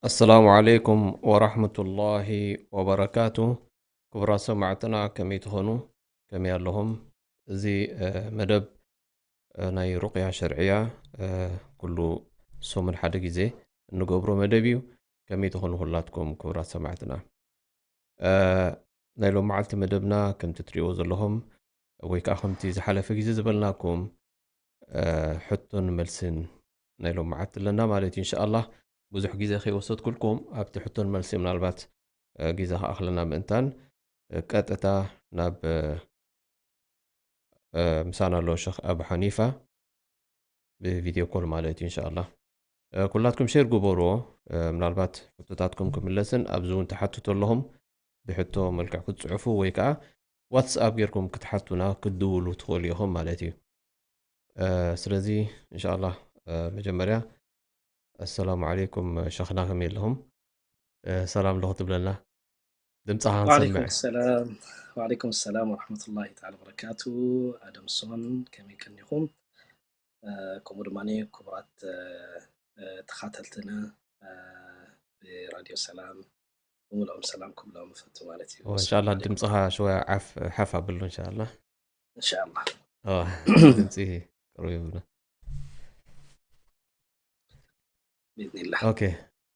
ኣሰላሙ ዓለይኩም ወራህመቱላሂ ወበረካቱ። ክቡራት ሰማዕትና ከመይ ትኾኑ? ከመይ ኣለኹም? እዚ፣ እ፣ መደብ፣ እ፣ ናይ ሩቕያ ሸርዕያ፣ እ፣ ኩሉ ሰሙን ሓደ ግዜ እንገብሮ መደብ እዩ። ከመይ ትኾኑ ኩላትኩም ክቡራት ሰማዕትና? እ፣ ናይ ሎም መዓልቲ መደብና ከምቲ ትሪእዎ ዘለኹም ወይ ከዓ ከምቲ ዝሓለፈ ግዜ ዝበልናኩም፣ እ፣ ሕቶን መልስን ናይ ሎም መዓልቲ ኣለና ማለት እዩ። ኢንሻኣላህ ብዙሕ ግዜ ከይወሰድኩልኩም ኣብቲ ሕቶን መልሲ ምናልባት፣ እ፣ ግዜ ክኣኽለና ምእንታን፣ እ፣ ቀጥታ ናብ፣ እ፣ እ፣ ምሳና ኣሎ ሸኽ ኣቡ ሓኒፋ ብቪድዮ ኮል ማለት እዩ። ኢንሻኣላህ፣ እ፣ ኩላትኩም ሼር ግበርዎ። እ፣ ምናልባት ሕቶታትኩም ክምለስን ኣብዚ እውን ትሓትቱ ኣለኹም ብሕቶ መልክዕ ክትጽሕፉ ወይ ከዓ ዋትስኣፕ ጌርኩም ክትሓቱና ክትድውሉ ትኽእሉ ኢኹም ማለት እዩ። እ፣ ስለዚ ኢንሻኣላህ፣ እ፣ መጀመርያ ኣሰላሙ ዓለይኩም ሸኽና፣ ከመይ ኣለኹም? እ፣ ሰላም ዶ ክትብለና? ድምፅኻ ክንሰምዕ። ወዓለይኩም ሰላም፣ ወዓለይኩም ሰላም ወረሕመቱላሂ ተዓላ ወበረካቱ። ኣደምሶን ከመይ ቀኒኹም? እ፣ ከምኡ ድማ ክቡራት፣ እ፣ እ፣ ተኻተልትና፣ እ፣ ብራድዮ ሰላም ብምልኦም ሰላም ክብሎም እፈቱ ማለት እዩ። ኦ፣ እንሻላ ሰላም ዓለይኩም። ድምፅኻ ሽወያ ዓፍ ሓፍ ኣብሉ እንሻላ። እንሻላ። ኦ፣ ድምፂ ቅሩብ ይብሉ። ቢዝኒላህ። ኦኬ፣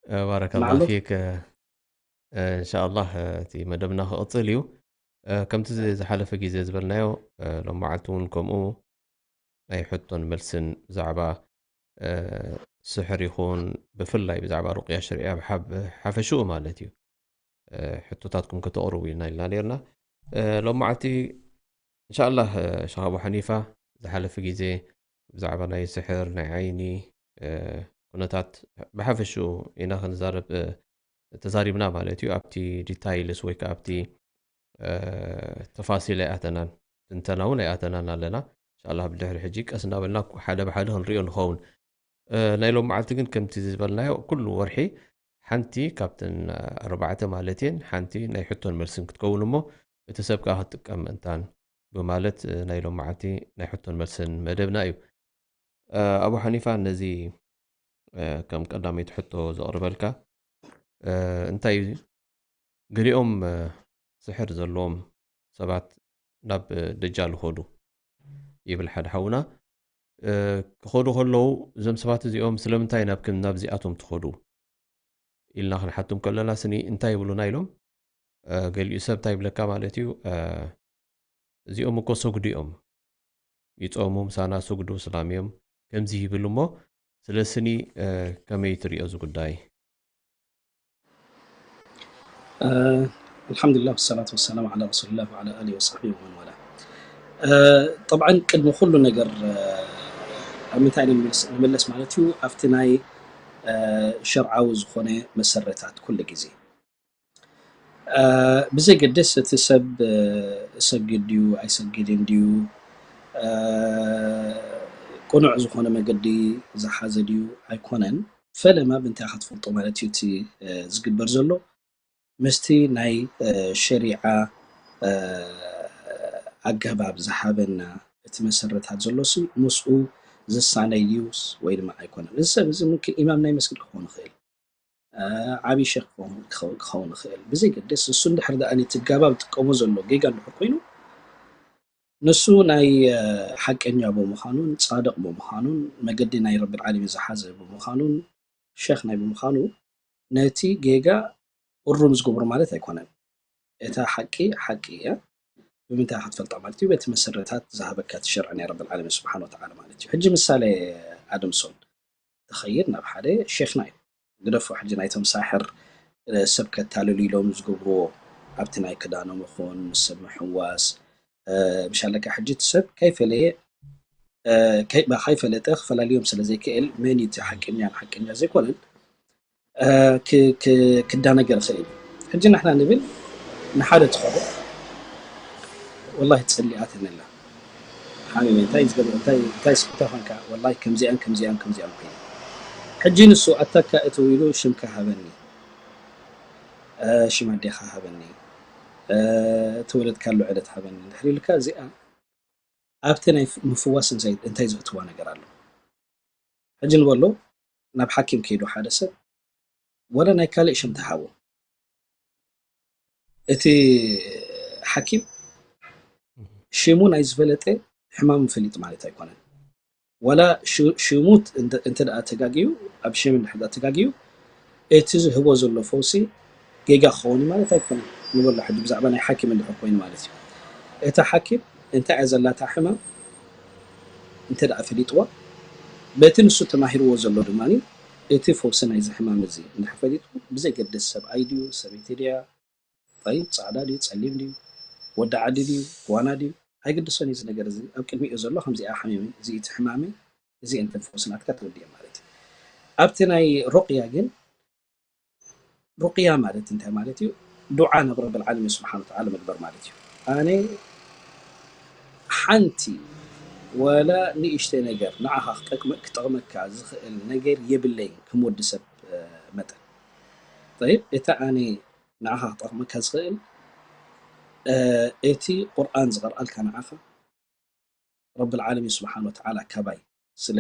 እ፣ ባረከላህ ማዕሉ። ፊክ። እ፣ እንሻኣላህ፣ እ፣ እቲ መደብና ክቕፅል እዩ። እ፣ ከምቲ ዝ-፣ ዝሓለፈ ግዜ ዝበልናዮ፣ እ፣ ሎም መዓልቲ እውን ከምኡ ናይ ሕቶን መልስን ብዛዕባ፣ እ፣ ስሕር ይኹን ብፍላይ ብዛዕባ ሩቅያ ሸርዕያ ብሓብ-፣ ሓፈሽኡ ማለት እዩ፣ እ፣ ሕቶታትኩም ከተቕርቡ ኢና ኢልና ነርና። እ፣ ሎም መዓልቲ እንሻኣላህ፣ እ፣ ሸኽ ኣቡ ሓኒፋ ዝሓለፈ ግዜ ብዛዕባ ናይ ስሕር፣ ናይ ዓይኒ፣ እ፣ ኩነታት ብሓፈሽኡ ኢና ክንዛረብ፣ እ፣ ተዛሪብና ማለት እዩ። ኣብቲ ዲታይልስ ወይ ከዓ ኣብቲ፣ እ፣ ተፋሲል ኣይኣተናን፣ ትንተና እውን ኣይኣተናን ኣለና። እንሻላ ብድሕሪ ሕጂ ቀስ እናበልና ሓደ ብሓደ ክንሪኦ ንኸውን። እ፣ ናይ ሎም መዓልቲ ግን ከምቲ ዝበልናዮ ኩሉ ወርሒ ሓንቲ ካብተን ኣርባዕተ ማለት እየን፣ ሓንቲ ናይ ሕቶን መልስን ክትከውን እሞ እቲ ሰብ ከዓ ክትጥቀም ምእንታን ብማለት፣ እ፣ ናይ ሎም መዓልቲ ናይ ሕቶን መልስን መደብና እዩ። እ፣ ኣቡ ሓኒፋ ነዚ፣ እ፣ ከም ቀዳመይቲ ሕቶ ዘቕርበልካ፣ እ፣ እንታይ እዩ ገሊኦም፣ እ፣ ስሕር ዘለዎም ሰባት ናብ፣ እ፣ ደጃል ይኸዱ ይብል ሓደ ሓውና። እ፣ ክኸዱ ከለዉ እዞም ሰባት እዚኦም ስለምንታይ ናብ ክም-፣ ናብዚኣቶም ትኸዱ ኢልና ክንሓቶም ከለና ስኒ እንታይ ይብሉና ኢሎም፣ እ፣ ገሊኡ ሰብ እንታይ ይብለካ ማለት እዩ፣ እ፣ እዚኦም እኮ ሰጉዱ እዮም፣ ይጾሙ፣ ምሳና ሰጉዱ፣ ስላም እዮም፣ ከምዚ ይብል እሞ፣ ስለ ስኒ፣ እ፣ ከመይ ትሪኦ እዚ ጉዳይ? እ፣ ኣልሓምዱሊላህ ወሰላቱ ወሰላም ዓላ ረሱሊላህ ወዓላ ኣሊሂ ወሰሕቢሂ ወመን ዋላ። እ፣ ጠብዓን ቅድሚ ኩሉ ነገር፣ እ፣ ኣብ ምንታይ ኢና ንምልስ፣ ንምለስ ማለት እዩ? ኣብቲ ናይ፣ እ፣ ሸርዓዊ ዝኾነ መሰረታት ኩሉ ግዜ። እ፣ ብዘይገድስ እቲ ሰብ፣ እ፣ እሰግድ ድዩ ኣይሰግድን ድዩ፣ እ፣ ቅኑዕ ዝኾነ መገዲ ዝሓዘ ድዩ ኣይኮነን፣ ፈለማ ብምንታይ ኢኻ ትፈልጦ ማለት እዩ እቲ፣ እ፣ ዝግበር ዘሎ ምስቲ ናይ፣ እ፣ ሸሪዓ፣ እ፣ ኣገባብ ዝሃበና እቲ መሰረታት ዘሎሲ ምስኡ ዝሳነይ ድዩስ ወይ ድማ ኣይኮነን። እዚ ሰብ እዚ ሙምኪን ኢማም ናይ መስጊድ ክኸውን ይኽእል። እ፣ ዓብዪ ሸኽ ክኸውን፣ ክኸውን፣ ክኸውን ይኽእል። ብዘይገድስ፣ እሱ እንድሕር ደኣ ነቲ ኣገባብ ዝጥቀሞ ዘሎ ጌጋ እንድሕር ኮይኑ፣ ንሱ ናይ፣ እ፣ ሓቀኛ ብምዃኑን ጻድቕ ብምዃኑን መገዲ ናይ ረብል ዓለሚን ዝሓዘ ብምዃኑን ሸኽ ናይ ብምዃኑ፣ ነቲ ጌጋ እሩም ዝገብሮ ማለት ኣይኮነን። እታ ሓቂ ሓቂ እያ። ብምንታይ ክትፈልጣ ማለት እዩ? በቲ መሰረታት ዝሃበካ እቲ ሸርዒ ናይ ረብል ዓለሚን ስብሓን ወተዓላ ማለት እዩ። ሕጂ ምሳሌ ኣደምሶን ተኸይድ ናብ ሓደ ሼኽና እዩ። ግደፎ ሕጂ ናይቶም ሳሕር፣ እ፣ ሰብ ከታልሉ ኢሎም ዝገብርዎ ኣብቲ ናይ ክዳኖም ይኹን ምስ ሰብ ምሕዋስ፣ እ፣ ምሽ ኣለካ ሕጂ እቲ ሰብ ከይፈለየ፣ እ፣ ከይ-፣ ከይፈለጠ ክፈላልዮም ስለ ዘይክእል መን እዩ እቲ ሓቀኛን ሓቀኛ ዘይኮነን፣ እ፣ ክ-፣ ክ-፣ ክዳነገር ይኽእል እዩ። ሕጂ ንሕና ንብል ንሓደ ትኸውን። ወላሂ ጸሊኣትኒ ኣላ። ሓሚመ፣ እንታይ ዝገበ-፣ እንታይ፣ እንታይ ስክታ ኾንካ? ወላሂ ከምዚኣን፣ ከምዚኣን፣ ከምዚኣን ኮይነ። ሕጂ ንሱ ኣታካ እትው ኢሉ ሽምካ ሃበኒ፣ እ፣ ሽም ኣዴኻ ሃበኒ፣ እ፣ እተወለድካሉ ዕለት ሃበኒ። ድሕሪ ኢልካ እዚኣ ኣብቲ ናይ ምፍዋስ እንታይ፣ እንታይ ዘእትዋ ነገር ኣሎ? ሕጂ ንበሎ ናብ ሓኪም ከይዱ ሓደ ሰብ፣ ወላ ናይ ካልእ ሽም ተሃቦ። እቲ ሓኪም ሽሙ ናይ ዝፈለጠ ሕማም ፈሊጡ ማለት ኣይኮነን። ወላ ሽ-፣ ሽሙ እንተ፣ እንተ ደኣ ተጋግዩ፣ ኣብ ሽም እንድሕር ደኣ ተጋግዩ፣ እቲ ዝህቦ ዘሎ ፈውሲ ጌጋ ክኸውን እዩ ማለት ኣይኮነን። ንበሎ ሕጂ ብዛዕባ ናይ ሓኪም እንድሕር ኮይኑ ማለት እዩ። እቲ ሓኪም እንታይ እያ ዘላታ ሕማም እንተ ደኣ ፈሊጥዋ፣ በቲ ንሱ ተማሂርዎ ዘሎ ድማ እቲ ፈውሲ ናይዚ ሕማም እዚ እንድሕር ፈሊጡ፣ ብዘይገድስ ሰብኣይ ድዩ፣ ሰበይቲ ድያ፣ ጠይብ፣ ጻዕዳ ድዩ፣ ጸሊም ድዩ፣ ወዲ ዓዲ ድዩ፣ ጓና ድዩ፣ ኣይግድሶን እዩ እዚ ነገር እዚ። ኣብ ቅድሚኡ ዘሎ ከምዚኣ ሓሚመ፣ እዚ እቲ ሕማመይ፣ እዚ እንተ ፈውሲ ናትካ ትወዲ እየ ማለት እዩ። ኣብቲ ናይ ሩቕያ ግን፣ ሩቕያ ማለት እንታይ ማለት እዩ? ዱዓ ናብ ረብል ዓለሚን ስብሓን ወተዓላ ምግባር ማለት እዩ። ኣነ ሓንቲ ወላ ንእሽተይ ነገር ንዓኻ ክጠቅመ-፣ ክጠቕመካ ዝኽእል ነገር የብለይን፣ ከም ወዲ ሰብ፣ እ፣ መጠን። ጠይብ፣ እታ ኣነ ንዓኻ ክጠቕመካ ዝኽእል፣ እ፣ እቲ ቁርኣን ዝቐርኣልካ ንዓኻ፣ ረብል ዓለሚን ስብሓን ወተዓላ ካባይ ስለ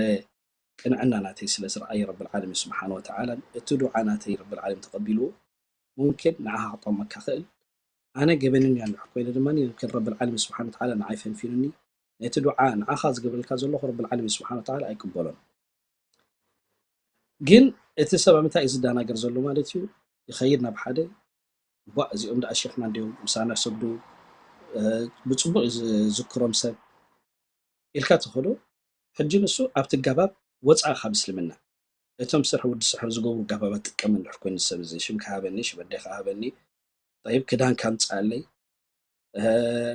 ቅንዕና ናተይ ስለ ዝረኣየ ረብል ዓለሚን ስብሓን ወተዓላ እቲ ዱዓ ናተይ ረብል ዓለሚን ተቐቢልዎ፣ ሙምኪን ንዓኻ ክጠቕመካ ክእል። ኣነ ገበነኛ እንድሕር ኮይነ ድማ፣ ሙምኪን ረብል ዓለሚን ስብሓን ወተዓላ ንዓይ ፈንፊኑኒ፣ ነቲ ዱዓ ንዓኻ ዝገብረልካ ዘለኹ ረብል ዓለሚን ስብሓን ወተዓላ ኣይቅበሎን። ግን እቲ ሰብ ኣብ ምንታይ እዩ ዝደናገር ዘሎ ማለት እዩ? ይኸይድ ናብ ሓደ፣ ቧእ፣ እዚኦም ደኣ ሸኽና እንድዮም፣ ምሳና ይሰግዱ፣ እ፣ ብጽቡቕ እዩ ዝዝክሮም ሰብ ኢልካ ትኽእሎ። ሕጂ ንሱ ኣብቲ ኣገባብ ወጻኢ ካብ እስልምና፣ እቶም ስርሒ ወዲ ስሕር ዝገብሩ ኣገባባት ጥቀም እንድሕር ኮይኑ ሰብ እዚ ሽምካ ሃበኒ፣ ሽም ኣዴኻ ሃበኒ፣ ጠይብ፣ ክዳንካ ኣምጽኣለይ፣ እ፣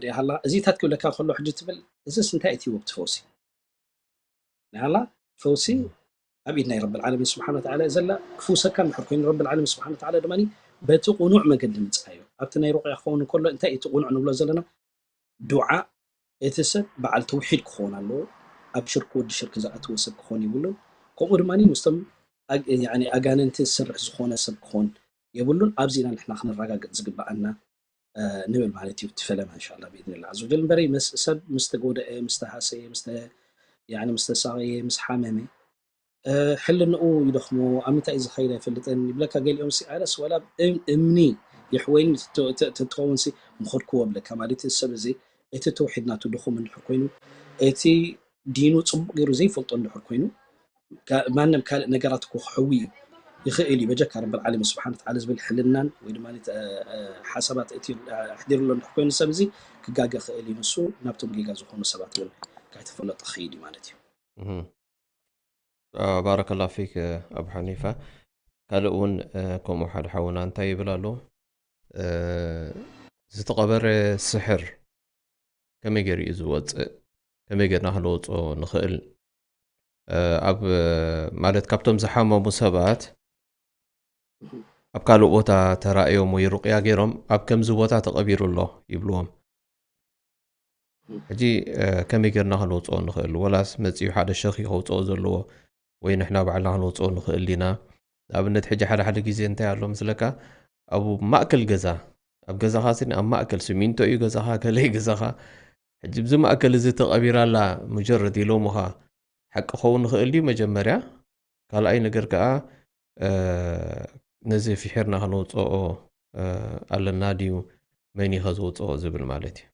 ሪኢኻ ኣለኻ? እዚታት ክብለካ ከሎ ሕጂ ትብል፣ እዚስ እንታይ እዩ ትህቦ ኣብቲ ፈውሲ? ንዓላ ፈውሲ ኣብ ኢድ ናይ ረብል ዓለሚን ስብሓን ወተዓላ እያ ዘላ። ክፍውሰካ እንድሕር ኮይኑ ረብል ዓለሚን ስብሓን ወተዓላ ድማ በቲ ቁኑዕ መገዲ ምጽኣዮ። ኣብቲ ናይ ሩቕያ ክኸውን እንከሎ እንታይ እዩ እቲ ቁኑዕ ንብሎ ዘለና? ዱዓ እቲ ሰብ በዓል ተውሒድ ክኸውን ኣለዎ። ኣብ ሽርክ ወዲ ሽርክ ዝኣተወ ሰብ ክኾን የብሉን። ከምኡ ድማ ምስቶም ኣግ-፣ ያኒ ኣጋንንቲ ዝሰርሕ ዝኾነ ሰብ ክኾን የብሉን። ኣብዚ ኢና ንሕና ክንረጋገጽ ዝግብኣና፣ እ፣ ንብል ማለት እዩ። እቲ ፈለማ እንሻላ ብኢዝኒላህ ዓዘ ወጀል። እምበረይ መስ-፣ ሰብ ምስ ተጎደአ፣ ምስ ተሃሰየ፣ ምስ ተ-፣ ያኒ ምስ ተሳቐየ፣ ምስ ሓመመ፣ እ፣ ሕልንኡ ይደኽሞ፣ ኣብ ምንታይ እዩ ዝኸይድ ኣይፈልጥን ይብለካ። ገሊኦም ሲ ኣነስ ወላ እም-፣ እምኒ የሕወይኒ ተ-፣ ተ-፣ ተትኸውን ሲ ምኸድክዎ ብለካ። ማለት እቲ ሰብ እዚ እቲ ተውሒድ ናቱ ድኹም እንድሕር ኮይኑ፣ እቲ ዲኑ ጽቡቕ ገይሩ ዘይፈልጦ እንድሕር ኮይኑ፣ ካ-፣ ማንም ካልእ ነገራት እኮ ክሕዊ ይኽእል እዩ። በጀካ ረብል ዓለሚን ስብሓን ወተዓላ ዝብል ሕልናን ወይ ድማ እቲ፣ እ፣ እ፣ ሓሳባት እቲ፣ እ፣ ኣሕዲሩሎ እንድሕር ኮይኑ ሰብ እዚ ክጋገ ክእል እዩ። ንሱ ናብቶም ጌጋ ዝኾኑ ሰባት እውን ካይተፈለጠ ክኸይድ እዩ ማለት እዩ። እህ። አ፣ ባረከላ ፊክ፣ እ፣ ኣቡ ሓኒፋ። ካልእ እውን፣ እ፣ ከምኡ ሓደ ሓውና እንታይ ይብል ኣሎ? እ፣ ዝተቐበረ ስሕር ከመይ ገይሩ እዩ ዝወጽእ? ከመይ ገይርና ክነውጽኦ ንኽእል? እ፣ ኣብ፣ ማለት ካብቶም ዝሓመሙ ሰባት ኣብ ካልእ ቦታ ተራእዮም ወይ ሩቕያ ገይሮም ኣብ ከምዚ ቦታ ተቐቢሩ ኣሎ ይብልዎም። ሕጂ፣ እ፣ ከመይ ጌርና ከነውጽኦ ንኽእል? ወላስ መጺኡ ሓደ ሸኽ እዩ ከውጽኦ ዘለዎ? ወይ ንሕና ባዕልና ከነውጽኦ ንኽእል ዲና? ንኣብነት ሕጂ ሓደ ሓደ ግዜ እንታይ ኣሎ ምስለካ? ኣብ ማእከል ገዛ፣ ኣብ ገዛኻ ሲ ኣብ ማእከል ሲሚንቶ እዩ ገዛኻ፣ ከለይ ገዛኻ። ሕጂ ብዚ ማእከል እዚ ተቐቢራ ኣላ ሙጀረድ ኢሎምኻ፣ ሓቂ ክኸውን ይኽእል ድዩ መጀመርያ? ካልኣይ ነገር ከኣ፣ እ፣ ነዚ ፍሒርና ከነውጽኦ፣ እ፣ ኣለና ድዩ? መን እዩ ከዝውጽኦ ዝብል ማለት እዩ።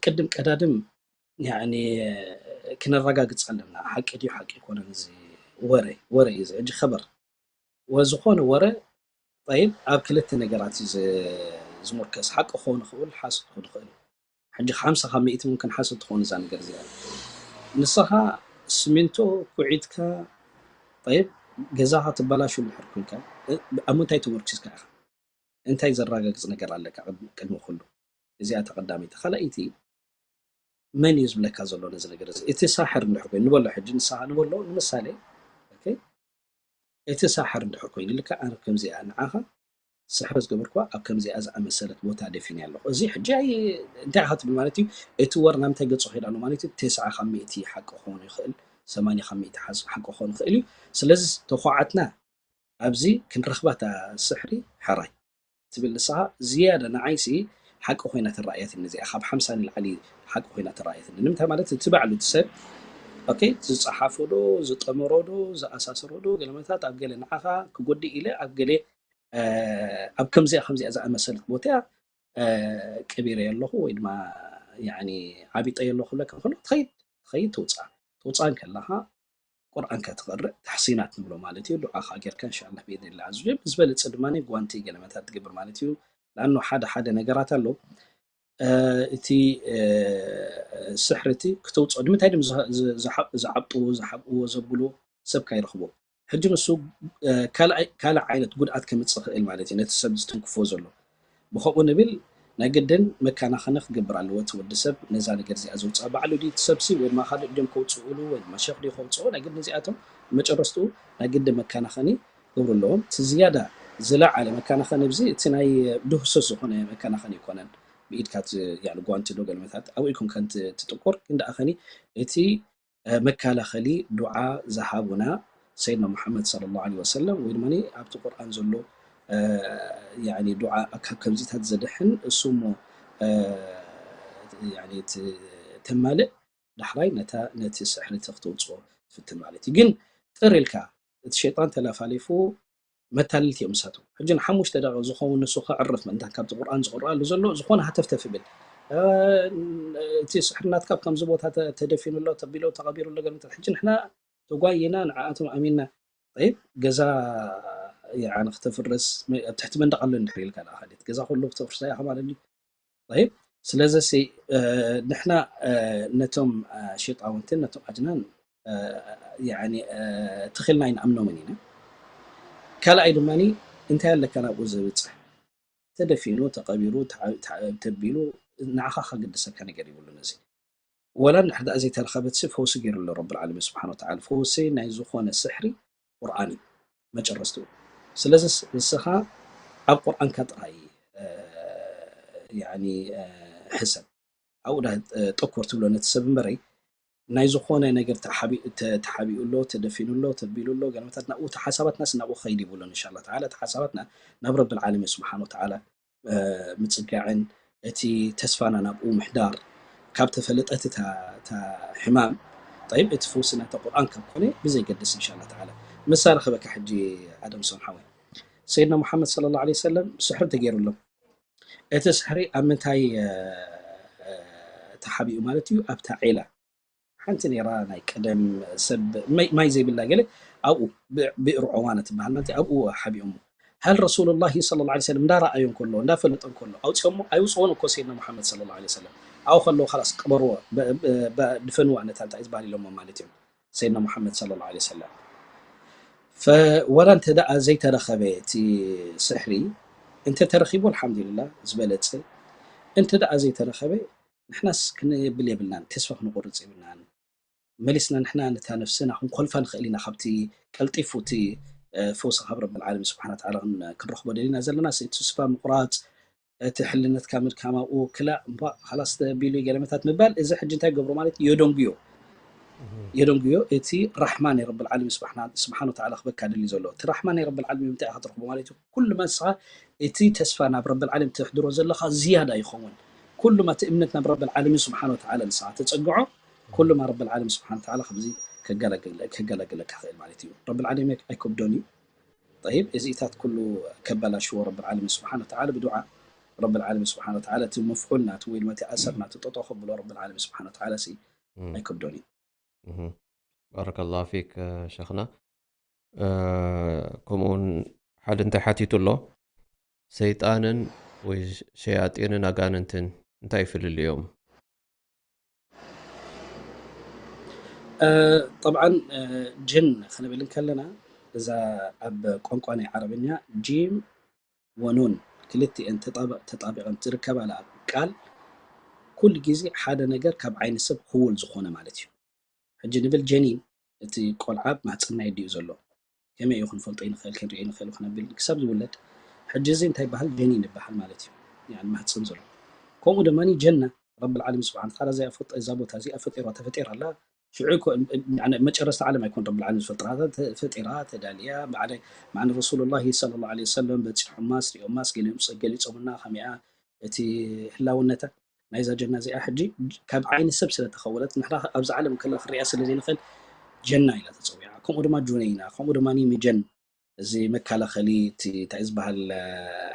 ቅድም ቀዳድም፣ ያኒ፣ ክነረጋግጽ ኣለና። ሓቂ ድዩ ሓቂ ኣይኮነን እዚ ወረ? ወረ እዩ እዚ። ሕጂ ኸበር ወ-፣ ዝኾነ ወረ፣ ጠይብ፣ ኣብ ክልተ ነገራት እዩ ዝ-፣ ዝሙርከስ። ሓቂ ክኸውን ይኽእል፣ ሓሶት ክኸውን ይኽእል። ሕጂ ሓምሳ ካብ ሚእቲ ሙምክን ሓሶት ትኸውን እዛ ነገር እዚኣ። ንስኻ ስሚንቶ ኩዒትካ፣ ጠይብ፣ ገዛኻ ትበላሹ እንድሕር ኮንካ፣ እ-፣ ኣብ ምንታይ ተመርኪስካ ኢኻ? እንታይ ዘረጋግጽ ነገር ኣለካ? ቅድሚ፣ ቅድሚ ኩሉ፣ እዚኣ እታ ቀዳመይቲ። ካልኣይቲ፣ መን እዩ ዝብለካ ዘሎ ነዚ ነገር እዚ? እቲ ሳሕር እንድሕር ኮይኑ፣ ንበሎ ሕጂ ንስኻ ንበሎ፣ ንምሳሌ፣ ኦኬ፣ እቲ ሳሕር እንድሕር ኮይኑ ኢልካ፣ ኣነ ከምዚኣ ንዓኻ ስሕሪ ዝገበርኩዋ ኣብ ከምዚኣ ዝኣመሰለት ቦታ ደፊነ ኣለኹ። እዚ ሕጂ ኣይ እንታይ ኢኻ ትብል ማለት እዩ? እቲ ወር ናብ እንታይ ገጹ ከይድ ኣሎ ማለት እዩ? ተስዓ ካብ ሚእቲ ሓቂ ክኾን ይኽእል፣ ሰማንያ ካብ ሚእቲ ሓቂ ክኾን ይኽእል እዩ። ስለዚ ተኳዓትና ኣብዚ ክንረኽባ እታ ስሕሪ ሕራይ ትብል ንስኻ ዝያዳ ንዓይሲ ሓቂ ኮይና ተራእያትኒ እዚኣ። ካብ ሓምሳ ንላዕሊ ሓቂ ኮይና ተራእያትኒ። ንምንታይ ማለት እቲ ባዕሉ እቲ ሰብ ኦኬ ዝጸሓፎ ዶ ዝጠመሮ ዶ ዝኣሳሰሮ ዶ ገለመታት ኣብ ገለ ንዓኻ ክጎድእ ኢለ ኣብ ገለ ኣብ ከምዚኣ ከምዚኣ ዝኣመሰለት ቦታ እያ ቀቢረዮ ኣለኹ ወይ ድማ ዓቢጠዮ ኣለኹ ክብለካ ከሎ ትኸይድ ትኸይድ ትውፅኣ ትውፅኣን ከለኻ ቁርኣንካ ትቐርእ ታሕሲናት ንብሎ ማለት እዩ። ዱዓኻ ጌርካ እንሻላ ብኢድኒላ ኣዝወ ብዝበለፀ ድማ ጓንቲ ገለመታት ትገብር ማለት እዩ። ለኣኑ ሓደ ሓደ ነገራት ኣሎ እቲ ስሕርቲ ክተውፅኦ ንምንታይ ድም ዝዓብጥዎ ዝሓብእዎ ዘብሉ ሰብ ካይረኽቦ ሕጂ ንሱ ካልእ ዓይነት ጉድኣት ከምፅእ ክእል ማለት እዩ ነቲ ሰብ ዝትንክፎ ዘሎ ብኸምኡ ንብል ናይ ግድን መከናኸኒ ክገብር ኣለዎ እቲ ወዲ ሰብ ነዛ ነገር እዚኣ ዘውፅኣ ባዕሉ ድዩ እቲ ሰብሲ ወይ ድማ ካልእ ድዮም ከውፅእሉ ወይ ድማ ሸኽ ድዩ ከውፅኦ ናይ ግድን እዚኣቶም መጨረስትኡ ናይ ግድን መከናኸኒ ክገብሩ ኣለዎም እቲ ዝያዳ ዝለዓለ መከናኸኒ ብዚ እቲ ናይ ድህሱስ ዝኾነ መከናኸኒ ይኮነን ብኢድካ ጓንቲ ዶ ገለመታት ኣብኡ ኢኩም ከንቲ ትጥቁር ግን ደኣ ኸኒ እቲ መከላኸሊ ዱዓ ዝሃቡና ሰይድና ሙሐመድ صلى الله عليه وسلم ወይ ድማ ኣብቲ ቁርኣን ዘሎ ዱዓ ካብ ከምዚታት ዘድሕን እሱ እሞ ተማልእ ዳሕራይ ነታ ነቲ ስሕሪ ተክተውፅኦ ትፍትን ማለት እዩ ግን ጥር ኢልካ እቲ ሸይጣን ተላፋሊፉ መታለልቲ እዮም ንሳቶም። ሕጂ ንሓሙሽተ ደቂቕ ዝኸውን ንሱ ከዕርፍ ምእንታን ካብቲ ቁርኣን ዝቕረኣሉ ዘሎ ዝኾነ ሃተፍተፍ ይብል። እቲ ስሕሪ ናትካ ኣብ ከምዚ ቦታ ተደፊኑ ኣሎ ተቢሎ ተቐቢሩ ኣሎ ገለ ሕጂ ንሕና ተጓይና ንዓኣቶም ኣሚንና ጠይብ ገዛ ያዓኒ ክተፍርስ ኣብ ትሕቲ መንደቕ ኣሎ እንድሕር ኢልካ ደኣ ካሊት ገዛ ኩሉ ክተፍርሳ ኢኻ ማለት ድዩ? طيب ስለዚ ሲ ንሕና ነቶም ሸጣውንትን ነቶም ኣጅናን ትኽልና ኣይንኣምኖምን ኢና። ካልኣይ ድማ እንታይ ኣለካ ናብኡ ዘብፅሕ ተደፊኑ ተቐቢሩ ተቢሉ ንዓኻ ከግድሰካ ነገር ይብሉን እዚ ወላ እንድሕር ደኣ ዘይተረኸበት ሲ ፈውሲ ገይሩ ኣሎ ረብል ዓለሚን ስብሓን ወተዓላ ፈውሲ ናይ ዝኾነ ስሕሪ ቁርኣን እዩ መጨረስቱ። ስለዚ ንስኻ ኣብ ቁርኣንካ ጥራይ ሕሰብ። ኣብኡ ዳ ጠኮር ትብሎ ነቲ ሰብ እምበረይ ናይ ዝኾነ ነገር ተሓቢኡ ኣሎ፣ ተደፊኑ ኣሎ፣ ተቢሉ ኣሎ፣ ገለመታት ናብኡ እቲ ሓሳባትናስ ናብኡ ክኸይድ ይብሉን እንሻላ ተዓላ እቲ ሓሳባትና ናብ ረብል ዓለሚን ስብሓን ወተዓላ ምፅጋዕን እቲ ተስፋና ናብኡ ምሕዳር ካብ ተፈለጠት እታ ሕማም ጠይብ እቲ ፈውሲ ናተ ቁርኣን ካብ ኮነ ብዘይገድስ እንሻላ ተዓላ ምሳ ረኸበካ ሕጂ ኣደም ሶም ሓወይ ሰይድና ሙሓመድ صلى الله عليه وسلم ስሕሪ ተገይሩሎም እቲ ስሕሪ ኣብ ምንታይ ተሓቢኡ ማለት እዩ ኣብታ ዒላ ሓንቲ ነይራ ናይ ቀደም ሰብ ማይ ዘይብላ ገለ ኣብኡ ብእሩ ዖዋነ ትበሃል ማለት ኣብኡ ሓቢኦሞ ሃል ረሱሉላሂ صلى الله عليه وسلم እንዳረኣዮ እንከሎ እንዳፈለጠ እንከሎ ኣውፅኦሞ ኣይውፅዎን እኮ ሰይድና ሙሓመድ صلى الله عليه وسلم ኣብኡ ከለዉ خلاص ቅበርዎ ድፈንዋ ነታ እንታይ ዝበሃል ኢሎሞ ማለት እዮም ሰይድና ሙሓመድ صلى الله عليه وسلم ወላ እንተ ደኣ ዘይተረኸበ እቲ ስሕሪ እንተ ተረኺቡ ኣልሓምዱሊላህ ዝበለፀ እንተ ደኣ ዘይተረኸበ ንሕናስ ክንብል የብልናን ተስፋ ክንቆርፅ የብልናን መሊስና ንሕና ነታ ነፍስና ክንኮልፋ ንኽእል ኢና ካብቲ ቀልጢፉ እቲ ፈውሲ ካብ ረብል ዓለሚን ስብሓን ወተዓላ ክንረኽቦ ደሊና ዘለና ተስፋ ምቁራፅ እቲ ሕልነትካ ምድካም ኣብኡ ክላእ እምባ ካላስ ተቢሉ ገለመታት ምባል እዚ ሕጂ እንታይ ገብሮ ማለት የደንጉዮ የደንጉዮ እቲ ራሕማ ናይ ረብል ዓለሚን ስብሓን ወተዓላ ክበካ ደሊ ዘሎ እቲ ራሕማ ናይ ረብል ዓለሚን ምንታይ ኢኻ ትረኽቦ ማለት እዩ ኩሉ መስኻ እቲ ተስፋ ናብ ረብል ዓለሚን ተሕድሮ ዘለኻ ዝያዳ ይኸውን ኩሉ እቲ እምነት ናብ ረብል ዓለሚን ስብሓን ወተዓላ ንስኻ ተፀግዖ ኩሉ ማ ረብል ዓለሚን ስብሓን ወተዓላ ካብዚ ከገላግለካ ክእል ማለት እዩ ረብል ዓለሚን ኣይከብዶን እዩ طيب እዚኢታት ኩሉ ከበላሽዎ ረብል ዓለሚን ስብሓን ወተዓላ ብዱዓ ረብል ዓለሚን ስብሓን ወተዓላ እቲ መፍዑል ናቱ ወይ ድማ እቲ ኣሰር ናቱ ጠጠው ከብሎ ረብል ዓለሚን ስብሓን ወተዓላ ሲ ኣይከብዶን እዩ ባረከላሁ ፊክ ሸኽና ከምኡውን ሓደ እንታይ ሓቲቱ ኣሎ ሰይጣንን ወይ ሸያጢንን ኣጋንንትን እንታይ ይፍልልዮም ጠብዓን ጅን ክንብል እንከለና እዛ ኣብ ቋንቋ ናይ ዓረብኛ ጂም ወኑን ክልቲኤን ተጣቢቐን ዝርከባላ ቃል ኩሉ ግዜ ሓደ ነገር ካብ ዓይኒ ሰብ ክውል ዝኾነ ማለት እዩ። ሕጂ ንብል ጀኒን እቲ ቆልዓ ኣብ ማህፀን ናይ ኣዲኡ ዘሎ ከመይ እዩ ክንፈልጦ ይንኽእል ክንሪኦ ይንኽእል ክነብል ክሳብ ዝውለድ ሕጂ እዚ እንታይ ይበሃል? ጀኒን ይበሃል ማለት እዩ። ያኒ ማህፀን ዘሎ። ከምኡ ድማ ጀና ረብል ዓለሚን ስብሓን ተዓላ እዚኣ ፈጠ-፣ እዛ ቦታ እዚኣ ፈጢራ፣ ተፈጢራ ኣላ። ሽዑ እኮ፣ ያኒ መጨረስታ ዓለም ኣይኮን ረብል ዓለሚን ዝፈጥራ፣ ተ-፣ ፈጢራ፣ ተዳልያ፣ ባዕለ-፣ ማዕነ ረሱሉላሂ ሰለላሁ ዐለይሂ ወሰለም በፂሖማስ፣ ሪኦማስ፣ ገሊኦም ገሊፆምና ከመይኣ እቲ ህላውነታ ናይዛ ጀና እዚኣ ሕጂ ካብ ዓይኒ ሰብ ስለ ተኸወለት፣ ንሕና ኣብዚ ዓለም ከላ ክንሪኣ ስለ ዘይንኽእል ጀና ኢላ ተፀዊዓ። ከምኡ ድማ ጁነይና፣ ከምኡ ድማ ሚጀን፣ እዚ መከላኸሊ፣ እቲ እንታይ ዝበሃል፣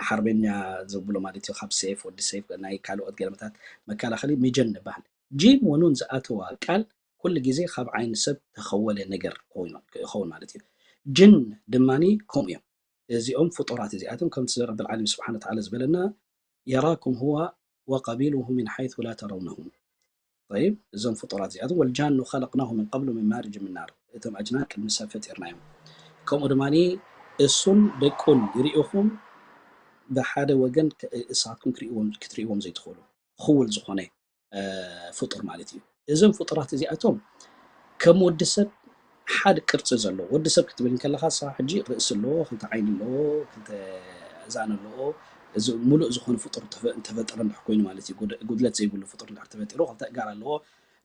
ሓርበኛ ዘብሎ ማለት እዩ፣ ካብ ሴፍ፣ ወዲ ሴፍ፣ ናይ ካልኦት ገለመታት መከላኸሊ ሚጀን ንበሃል። ጂም ወኑን ዝኣተዋ ቃል ኩሉ ግዜ ካብ ዓይኒ ሰብ ተኸወለ ነገር ኮይኑ ክኸውን ማለት እዩ። ጅን ድማኒ ከምኡ እዮም። እዚኦም ፍጡራት እዚኣቶም ከምቲ ረብል ዓለሚን ስብሓነ ወተዓላ ዝበለና የራኩም ሁወ ወቀቢሉሁ ሚን ሓይሱ ላ ተረውነሁም። ጠይብ፣ እዞም ፍጡራት እዚኣቶም ወልጃኑ ኸለቅናሁ ሚን ቀብሉ ሚን ማርጅ ሚን ናር፣ እቶም ኣጅናን ቅድሚ ሰብ ፈጢርናዮም። ከምኡ ድማ እሱን ደቁን ይርኢኹም ብሓደ ወገን ከ-፣ እሳትኩም ክርእይዎም፣ ክትርእይዎም ዘይትኽእሉ ክውል ዝኾነ እ፣ ፍጡር ማለት እዩ። እዞም ፍጡራት እዚኣቶም ከም ወዲ ሰብ ሓደ ቅርጺ ዘለዎ፣ ወዲ ሰብ ክትብል እንከለኻ ንስኻ ሕጂ ርእሲ ኣለዎ፣ ክልተ ዓይኒ ኣለዎ፣ ክልተ እዛን ኣለዎ። እዚ ሙሉእ ዝኾነ ፍጡር ተፈ-፣ እንተፈጠረ እንድሕር ኮይኑ ማለት እዩ፣ ጉድ-፣ ጉድለት ዘይብሉ ፍጡር እንድሕር ተፈጢሩ፣ ክልተ እጋር ኣለዎ።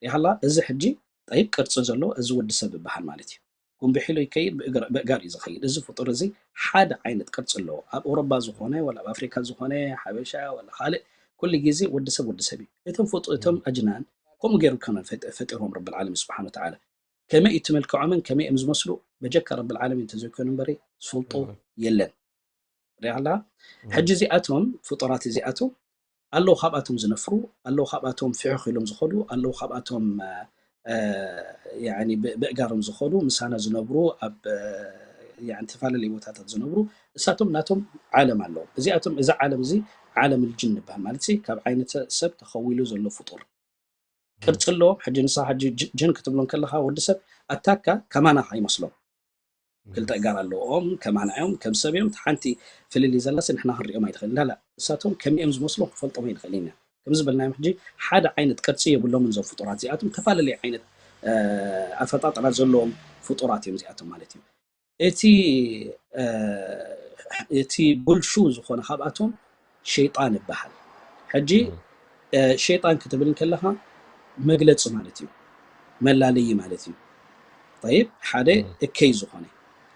ሪኢኻላ፣ እዚ ሕጂ ጠይብ ቅርጺ ዘለዎ፣ እዚ ወዲ ሰብ ይበሃል ማለት እዩ። ጉንብሕ ኢሉ ይከይድ፣ ብእግር-፣ ብእጋር እዩ ዝኸይድ። እዚ ፍጡር እዚ ሓደ ዓይነት ቅርጺ ኣለዎ። ኣብ ኣውሮጳ ዝኾነ፣ ወላ ኣብ ኣፍሪካ ዝኾነ፣ ሓበሻ፣ ወላ ካልእ፣ ኩሉ ግዜ ወዲ ሰብ ወዲ ሰብ እዩ። እቶም ፍጡ-፣ እቶም ኣጅናን ከምኡ ገይሩ ከመን ፈጥ-፣ ፈጢሮም ረብል ዓለሚን ስብሓነ ወተዓላ። ከመይ እዩ እቲ መልክዖምን ከመይ እዮም ዝመስሉ? በጀካ ረብል ዓለሚን እንተዘይኮይኑ እምበሪ ዝፈልጦ እህ። የለን። ሪኢኻ ኣለኻ? እህ። ሕጂ እዚኣቶም ፍጡራት እዚኣቶም ኣለዉ ካብኣቶም ዝነፍሩ፣ ኣለዉ ካብኣቶም ፍሕኽ ኢሎም ዝኸዱ፣ ኣለዉ ካብኣቶም፣ እ፣ እ፣ ያኒ ብ-፣ ብእጋሮም ዝኸዱ፣ ምሳና ዝነብሩ፣ ኣብ፣ እ፣ ያኒ ዝተፈላለዩ ቦታታት ዝነብሩ፣ እሳቶም ናቶም ዓለም ኣለዎም። እዚኣቶም፣ እዚ ዓለም እዚ ዓለም ልጅን ይበሃል። ማለት ሲ ካብ ዓይነት ሰብ ተኸዊሉ ዘሎ ፍጡር። ቅርጺ ኣለዎም። ሕጂ ንስኻ ሕጂ ጅ-፣ ጅን ክትብሎ እንከለኻ ወዲ ሰብ ኣታካ ከማና ይመስሎም። ክልተ እጋር ኣለዎም፣ ከማና እዮም፣ ከም ሰብ እዮም። እቲ ሓንቲ ፍልልይ ዘላሲ ንሕና ክንሪኦም ኣይንኽእል። ላላ፣ እሳቶም ከመይ እዮም ዝመስሉ ክንፈልጦም ኣይንኽእል ኢና። ከም ዝበልናዮም ሕጂ ሓደ ዓይነት ቅርጺ የብሎምን እዞም ፍጡራት እዚኣቶም። ተፈላለየ ዓይነት፣ እ፣ ኣፈጣጥራ ዘለዎም ፍጡራት እዮም እዚኣቶም ማለት እዩ። እቲ፣ እ፣ እቲ ብልሹ ዝኾነ ካብኣቶም ሸይጣን ይበሃል። ሕጂ፣ እም። እ፣ ሸይጣን ክትብል እንከለኻ መግለጺ ማለት እዩ፣ መላለዪ ማለት እዩ። ጠይብ፣ ሓደ እም። እከይ ዝኾነ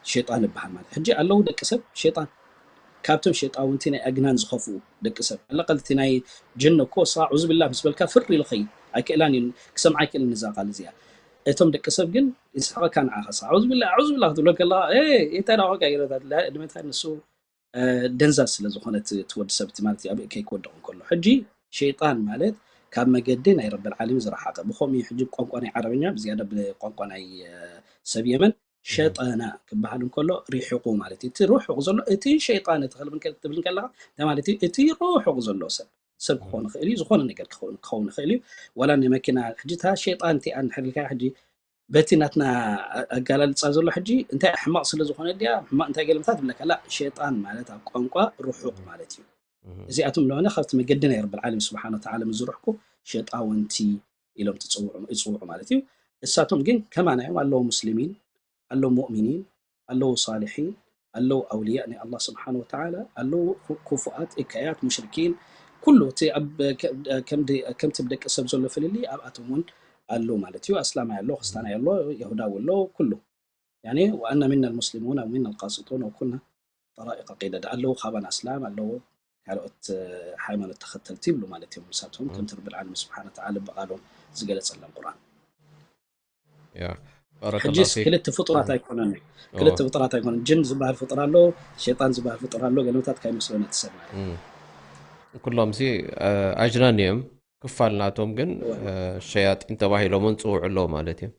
ሸይጣን ይበሃል ማለት። ሕጂ ኣለዉ ደቂ ሰብ ሸይጣን፣ ካብቶም ሸይጣውንቲ ናይ ኣግናን ዝኸፍኡ ደቂ ሰብ። ኣለቀል እቲ ናይ ጅን እኮ ንስኻ ዑዙ ቢላህ ምስ በልካ ፍር ኢሉ ይኸይድ። ኣይክእላን እዩ፣ ክሰምዓ ኣይክእልን እዛ ቃል እዚኣ። እቶም ደቂ ሰብ ግን ይስሕቐካ ንዓኻ። ንስኻ ዑዙ ቢላህ፣ ዑዙ ቢላህ ክትብሎ ከለኻ፣ "ኤ፣ እንታይ ደኣ ኮንካ?" ኢሉ፣ ንመንታይ ንሱ እ፣ ደንዛዝ ስለ ዝኾነ እቲ፣ እቲ ወዲ ሰብ እቲ ማለት እዩ፣ ኣብ እከይ ክወድቕ እንከሎ። ሕጂ ሸይጣን ማለት ካብ መገዲ ናይ ረብል ዓለሚን ዝረሓቐ። ብኸምኡ እዩ ሕጂ ብቋንቋ ናይ ዓረብኛ፣ ብዝያዳ ብቋንቋ ናይ፣ እ፣ ሰብ የመን፣ እም። ሸጠና ክበሃል እንከሎ ርሒቑ ማለት እዩ። እቲ ርሑቕ ዘሎ፣ እቲ ሸይጣን እቲ ክብል እንከ-፣ ክትብል እንከለኻ፣ እንታይ ማለት እዩ? እቲ ርሑቕ ዘሎ ሰብ፣ ሰብ ክኸውን እም። ይኽእል እዩ፣ ዝኾነ ነገር ክኸውን፣ ክኸውን ይኽእል እዩ። ዋላ ናይ መኪና፣ ሕጂ እታ ሸይጣን እቲኣ እንድሕር ኢልካ ሕጂ በቲ ናትና ኣ-፣ ኣገላልጻ ዘሎ ሕጂ እንታይ ሕማቕ ስለ ዝኾነ ድያ፣ ሕማቕ እንታይ ገለ ምታት ትብለካ? ላ፣ ሸይጣን ማለት ኣብ ቋንቋ ርሑቕ ማለት እዩ። እህ። እዚኣቶም ለሆነ ካብቲ መገዲ ናይ ረብል ዓለሚን ስብሓነ ወተዓላ ምስ ዝርሕቁ ሸጣውንቲ ኢሎም ትጽውዑ፣ ይጽውዑ ማለት እዩ። እሳቶም ግን ከማና እዮም፣ ኣለዉ ሙስሊሚን፣ ኣለዉ ሙእሚኒን፣ ኣለዉ ሳልሒን፣ ኣለዉ ኣውልያእ ናይ ኣላህ ስብሓነ ወተዓላ፣ ኣለዉ ኩ-፣ ኩፉኣት፣ እከያት፣ ሙሽሪኪን፣ ኩሉ እቲ ኣብ ከ-፣ ከምዲ-፣ ከምቲ ብደቂ ሰብ ዘሎ ፍልልይ ኣብኣቶም እውን ኣሎ ማለት እዩ። ኣስላማይ ኣሎ፣ ክስታናይ ኣሎ፣ የሁዳዊ ኣሎ፣ ኩሉ። ያኒ፣ ወኣና ሚና ልሙስሊሙን ኣው ሚና ልቃሲጡን ኣው ኩና ጠራኢቀ ቂደዳ። ኣለዉ ካባና ኣስላም፣ ኣለዉ ካልኦት፣ እ፣ ሃይማኖት ተኸተልቲ ይብሉ ማለት እዮም። ንሳቶም እም። ከምቲ ረብል ዓለሚን ስብሓነ ወተዓላ ብቓሎም ዝገለጸሎም ቁርኣን። ያ፣ ባረከላሁ ሕጂስ ፊክ። ክልተ ፍጡራት እም። ኣይኮነን። እዎ። ክልተ ፍጡራት ኣይኮነን። ጅን ዝበሃል ፍጡር ኣሎ፣ ሸይጣን ዝበሃል ፍጡር ኣሎ። ገለመታት ካይመስሎን እቲ ሰብ ማለት። እም። ኩሎም ሲ፣ እ፣ ኣጅናን እዮም። ክፋል ናቶም ግን፣ እዎ። እ፣ ሸያጢን ተባሂሎም እውን ጽውዑ ኣለዉ ማለት እዩ።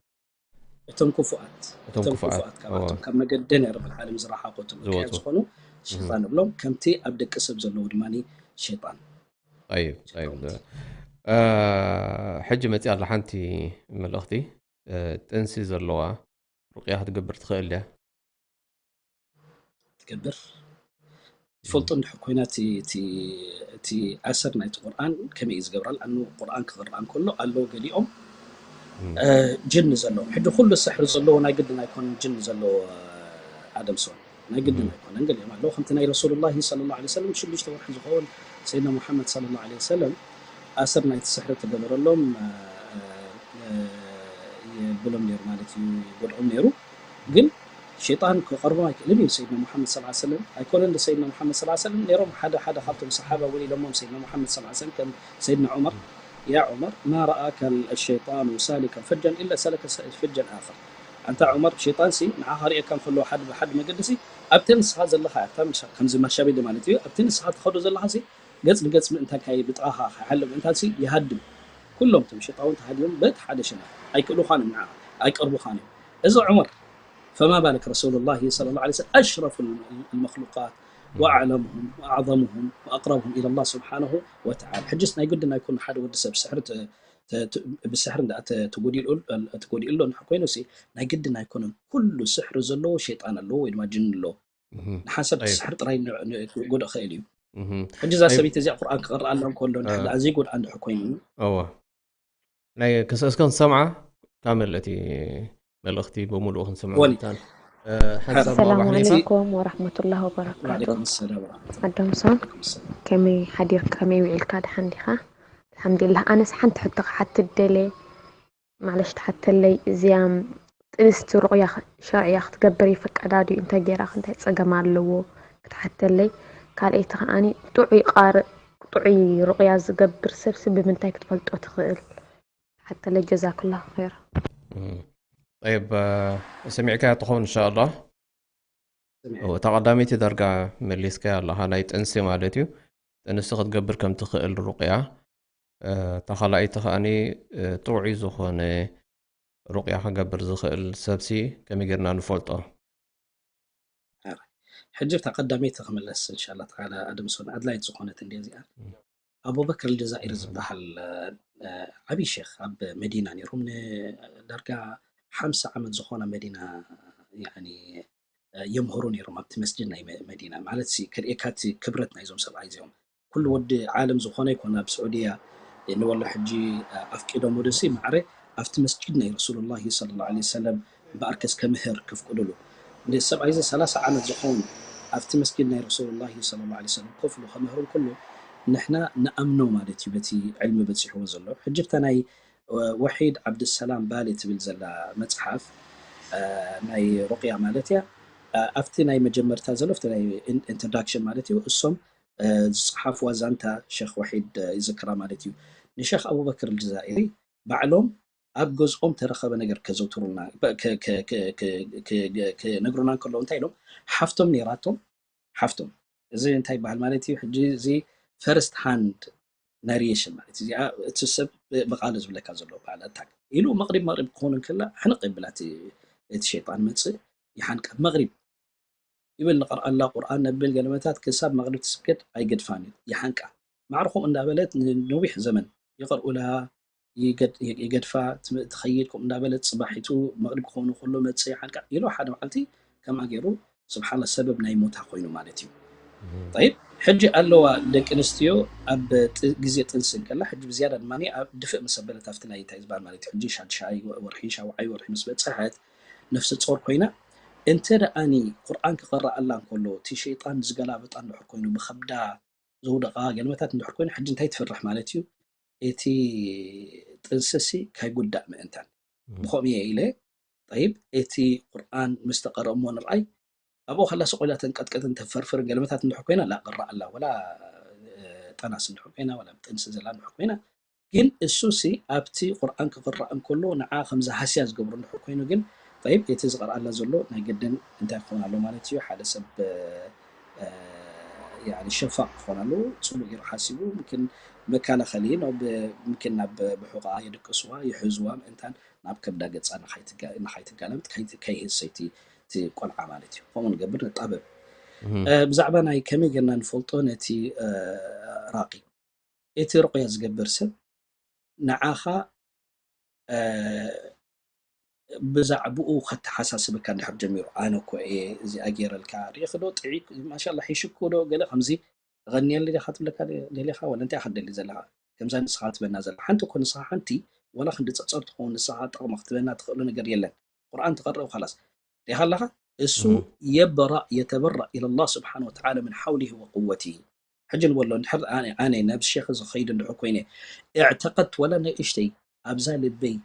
እቶም ክፉኣት፣ እቶም እቶም ክፉኣት፣ ክፉኣት ካብኣቶም እዎ። ካብ መገዲ ናይ ረብል ዓለም ዝረሓቑ እቶም ዝወፁ። እከያት ዝኾኑ እህ። ሸይጣን ንብሎም፣ ከምቲ ኣብ ደቂ ሰብ ዘለዉ ድማ ሸይጣን። ጠይብ፣ ጠይብ። ሸይጣውንቲ። እ፣ ሕጂ መፂኣ ኣላ ሓንቲ መልእኽቲ፣ እ፣ ጥንሲ ዘለዋ ሩቅያ ክትገብር ትኽእል ድያ? ትገብር። ትፈልጦ እንድሕር ኮይና እቲ፣ እቲ፣ እቲ ኣሰር ናይቲ ቁርኣን ከመይ እዩ ዝገብራ? ለኣኑ ቁርኣን ክቕራእ እንከሎ ኣለዉ ገሊኦም፣ እም። እ፣ ጅን ዘለዎም። ሕጂ ኩሉ ስሕሪ ዘለዎ ናይ ግድን ኣይኮነን ጅን ዘለዎ፣ እ፣ ኣደም ሰው። ናይ ግድን ኣይኮነን። ገሊኦም ኣለዉ ከምቲ ናይ ረሱሉላሂ ሰለላሁ ዐለይሂ ወሰለም ሽዱሽተ ወርሒ ዝኸውን ሰይድና ሙሓመድ ሰለላሁ ዐለይሂ ወሰለም ኣሰር ናይቲ ስሕሪ ተገበረሎም፣ እ፣ እ፣ የብሎም ነይሩ ማለት እዩ፣ ይጎድኦም ነይሩ። ግን ሸይጣን ክቐርቦም ኣይክእልን እዩ። ሰይድና ሙሓመድ ሰለላሁ ዐለይሂ ወሰለም ኣይኮነን ዶ ሰይድና ሙሓመድ ሰለላሁ ዐለይሂ ወሰለም ነይሮም ሓደ ሓደ ካብቶም ሰሓባ እውን ኢሎሞም ሰይድና ሙሓመድ ሰለላሁ ዐለይሂ ወሰለም ከም ሰይድና ዑመር፣ ያ ዑመር ማ ረኣከ ሸይጣኑ ሳሊከን ፈጀን ኢላ ሰለከ ፈጀን ኣኸር። ኣንታ ዑመር ሸይጣን ሲ ንዓኻ ርእየካ እንከሎ ሓደ ብሓደ መገዲ ሲ ኣብቲ ንስኻ ዘለኻ እያ፣ ከምዚ ማሻቤዲ ማለት እዩ፣ ኣብቲ ንስኻ ትኸዶ ዘለኻ ሲ ገጽ ንገጽ ምእንታን ካይ ብጥቓኻ ካይሓልም ምእንታን ሲ ይሃድም። ኩሎም እቶም ሸይጣውንቲ ሃድዮም በቲ ሓደ ሸነኽ ኣይክእሉኻን እዮም፣ ንዓኻ ኣይቀርቡኻን እዮም። እዚ ዑመር ፈማ ባለክ ረሱሉላሂ ሰለላሁ ዐለይሂ ወሰለም ኣሽረፉ ልመክሉቃት ወኣዕለሙሁም ወኣዕዘሙሁም ወኣቅረቡሁም ኢለላህ ስብሓነሁ ወተዓላ። ሕጅስ ናይ ግድን ኣይኮነ ሓደ ወዲ ሰብ ስሕሪ ተ- ተ- ተ- ብስሕሪ እንዳ ተ- ተጎዲሉ ተጎዲሉ ኣሎ እንድሕር ኮይኑ ሲ ናይ ግድን ኣይኮነን። ኩሉ ስሕሪ ዘለዎ ሸይጣን ኣለዎ ወይ ድማ ጅን ኣለዎ። እህ። ንሓንሳብ ጠይብ። ስሕሪ ጥራይ ን- ን- ክጎድእ ክእል እዩ። እህ። ሕጂ እዛ ጠይብ። ሰበይቲ እዚኣ ቁርኣን ክቐርኣላ እንከሎ እ። እንድሕር ደኣ ዘይጎድኣ እንድሕር ኮይኑ እወ። ናይ ክስ እስከ ንሰምዓ ካምል እቲ መልእኽቲ ብምሉኡ ክንሰምዖ ወኒ። መታን ሓንሳብ ሰላም ማባሕሊቲ ዓለይኩም ወራህመቱላሂ ወበረካቱ። ወዓለይኩም ሰላም ወራህመቱላሂ ኣዶምሶን ወበረካቱ። ከመይ ሓዲርካ ከመይ ውዒልካ ደሓን ዲኻ? ኣልሓምዱሊላህ። ኣነስ ሓንቲ ሕቶ ክሓትት ደልየ። ማለሽ ትሓተለይ እዚኣ ጥንስቲ ሩቕያ ሸርዕያ ክትገብር ይፍቀዳ ድዩ? እንተ ጌራ ክንታይ ጸገም ኣለዎ? ክትሓተለይ። ካልኣይቲ ከኣኒ ጥዑይ ቃርእ ጥዑይ ሩቕያ ዝገብር ሰብሲ ብምንታይ ክትፈልጦ ትኽእል? ሓተለይ ጀዛኩላሁ ኸይራ። ጠይብ ሰሚዕካያ ትኸውን እንሻኣላህ። እታ ቀዳመይቲ ዳርጋ መሊስካያ ኣለኻ ናይ ጥንሲ ማለት እዩ። ጥንሲ ክትገብር ከም ትኽእል ሩቕያ። እታ ካልኣይቲ ከኣኒ ጥዑይ ዝኾነ ሩቕያ ክገብር ዝኽእል ሰብሲ ከመይ ጌርና ንፈልጦ? ሕጂ እታ ቀዳመይቲ ክምለስ እንሻላ ተዓላ ኣደምሶን ኣድላይት ዝኾነት እንዲ እዚኣ ኣቡበክር ልጀዛኢር ዝበሃል ዓብዪ ሼኽ ኣብ መዲና ነይሮም። ንዳርጋ ሓምሳ ዓመት ዝኾነ መዲና የምህሩ ነይሮም ኣብቲ መስጅድ ናይ መዲና ማለት ክርእየካ እቲ ክብረት ናይዞም ሰብኣይ እዚኦም ኩሉ ወዲ ዓለም ዝኾነ ይኮን ኣብ ስዑድያ ንበሎ ሕጂ ኣፍቂዶም ወደሲ ማዕረ ኣብቲ መስጅድ ናይ ረሱሉላሂ ሰለላሁ ዐለይሂ ወሰለም እምበኣርከስ ከምህር ከፍቅዱሉ ሰብኣይ እዚ ሰላሳ ዓመት ዝኸውን ኣብቲ መስጊድ ናይ ረሱሉላሂ ሰለላሁ ዐለይሂ ወሰለም ኮፍ ኢሉ ከምህሮም ከሎ ንሕና ንኣምኖ ማለት እዩ በቲ ዕልሚ በፂሕዎ ዘሎ። ሕጂ ብታ ናይ ወሒድ ዓብድሰላም ባሊ ትብል ዘላ መፅሓፍ ናይ ሩቅያ ማለት እያ ኣብቲ ናይ መጀመርታ ዘሎ ኣብቲ ናይ ኢንትሮዳክሽን ማለት እዩ እሶም ዝፀሓፍዋ ዛንታ ሸክ ወሒድ ይዝክራ ማለት እዩ። ንሸክ ኣቡበክር ልጀዛኢሪ ባዕሎም ኣብ ገዝኦም ተረኸበ ነገር ከዘውትሩልና ክነግሩና እንከለዉ እንታይ ኢሎም ሓፍቶም ነይራቶም ሓፍቶም እዚ እንታይ ይበሃል ማለት እዩ ሕጂ እዚ ፈርስት ሃንድ ናሪሽን ማለት እዚኣ እቲ ሰብ ብቃሉ ዝብለካ ዘሎ በዓል ኣታክ ኢሉ መቅሪብ መቅሪብ ክኸውን እንከላ ሕንቅ ይብላ እቲ ሸይጣን መፅእ ይሓንቀ መቅሪብ ይብል ንቀርኣላ ቁርኣን ነብል ገለመታት ክሳብ መቅሪብ ትስገድ ኣይገድፋን እዩ ይሓንቃ ማዕረ ከምኡ እንዳበለት ንነዊሕ ዘመን ይቀርኡላ ይገድፋ ትኸይድ ከምኡ እንዳበለት ፅባሒቱ መቅሪብ ክኾኑ ከሎ መፅእ ይሓንቃ ኢሉ ሓደ መዓልቲ ከምኣ ገይሩ ስብሓላ ሰበብ ናይ ሞታ ኮይኑ ማለት እዩ ጠይብ ሕጂ ኣለዋ ደቂ ኣንስትዮ ኣብ ግዜ ጥንሲ እንከላ ሕጂ ብዝያዳ ድማ ኣብ ድፍእ ምስ ኣበለት ኣብቲ ናይ እንታይ ዝበሃል ማለት እዩ ሕጂ ሻድሻይ ወርሒ ሻውዓይ ወርሒ ምስ በፀሐት ነፍሰ ፆር ኮይና እንተ ደኣኒ ቁርኣን ክቐረኣላ እንከሎ እቲ ሸይጣን ዝገላበጣ እንድሕር ኮይኑ ብኸብዳ ዘውደቓ ገልመታት እንድሕር ኮይኑ ሕጂ እንታይ ትፍርሕ ማለት እዩ እቲ ጥንስሲ ካይጉዳእ ምእንታን ብኸምኡ እየ ኢለ ጠይብ እቲ ቁርኣን ምስ ተቐረእ እሞ ንርኣይ ኣብኡ ከላ ስቕ ኢላ ተንቀጥቀጥን ተፈርፍርን ገልመታት እንድሕር ኮይና ላቅራ ኣላ ወላ ጠናስ እንድሕር ኮይና ወላ ጥንሲ ዘላ እንድሕር ኮይና ግን እሱሲ ኣብቲ ቁርኣን ክቕራእ እንከሎ ንዓ ከምዚ ሃስያ ዝገብሮ እንድሕር ኮይኑ ግን ጠይብ እቲ ዝቐርኣላ ዘሎ ናይ ግድን እንታይ ክኾን ኣሎ ማለት እዩ ሓደ ሰብ ሸፋቕ ክኾን ኣለዎ ፅቡቅ ገይሩ ሓሲቡ ምክን መከላኸሊ ምክን ናብ ብሑቃ የድቅስዋ ይሕዝዋ ምእንታን ናብ ከብዳ ገፃ ንካይትጋለምጥ ከይህዝ ሰይቲ እቲ ቆልዓ ማለት እዩ ከምኡ ንገብር ንጣበብ ብዛዕባ ናይ ከመይ ጌርና ንፈልጦ ነቲ ራቂ እቲ ርቆያ ዝገብር ሰብ ንዓኻ ብዛዕብኡ ከተሓሳስበካ እንድሕር ጀሚሩ ኣነ እኮ እየ እዚኣ ገይረልካ ርኢኺ ዶ ጥዒ ማሻላ ሒሽኩ ዶ ገለ ከምዚ ተቐንየኒ ዲኻ ትብለካ ደሊኻ ወላ እንታይ ኢኻ ትደሊ ዘለኻ ከምዛ ንስኻ ትበና ዘላ ሓንቲ እኮ ንስኻ ሓንቲ ወላ ክንዲ ፀፀር ትኸውን ንስኻ ጠቕሚ ክትበና ትኽእሎ ነገር የለን ቁርኣን ትቐርእ ኻላስ ዲኻ ኣለኻ እሱ የበራእ የተበራእ ኢለላህ ስብሓን ወተዓላ ምን ሓውሊሂ ወቁወቲሂ። ሕጂ ንበሎ እንድሕር ኣነ ኣነ ናብ ሸኽ ዝኸይድ እንድሕር ኮይነ እዕተቀት ወላ ንእሽተይ ኣብዛ ልበይ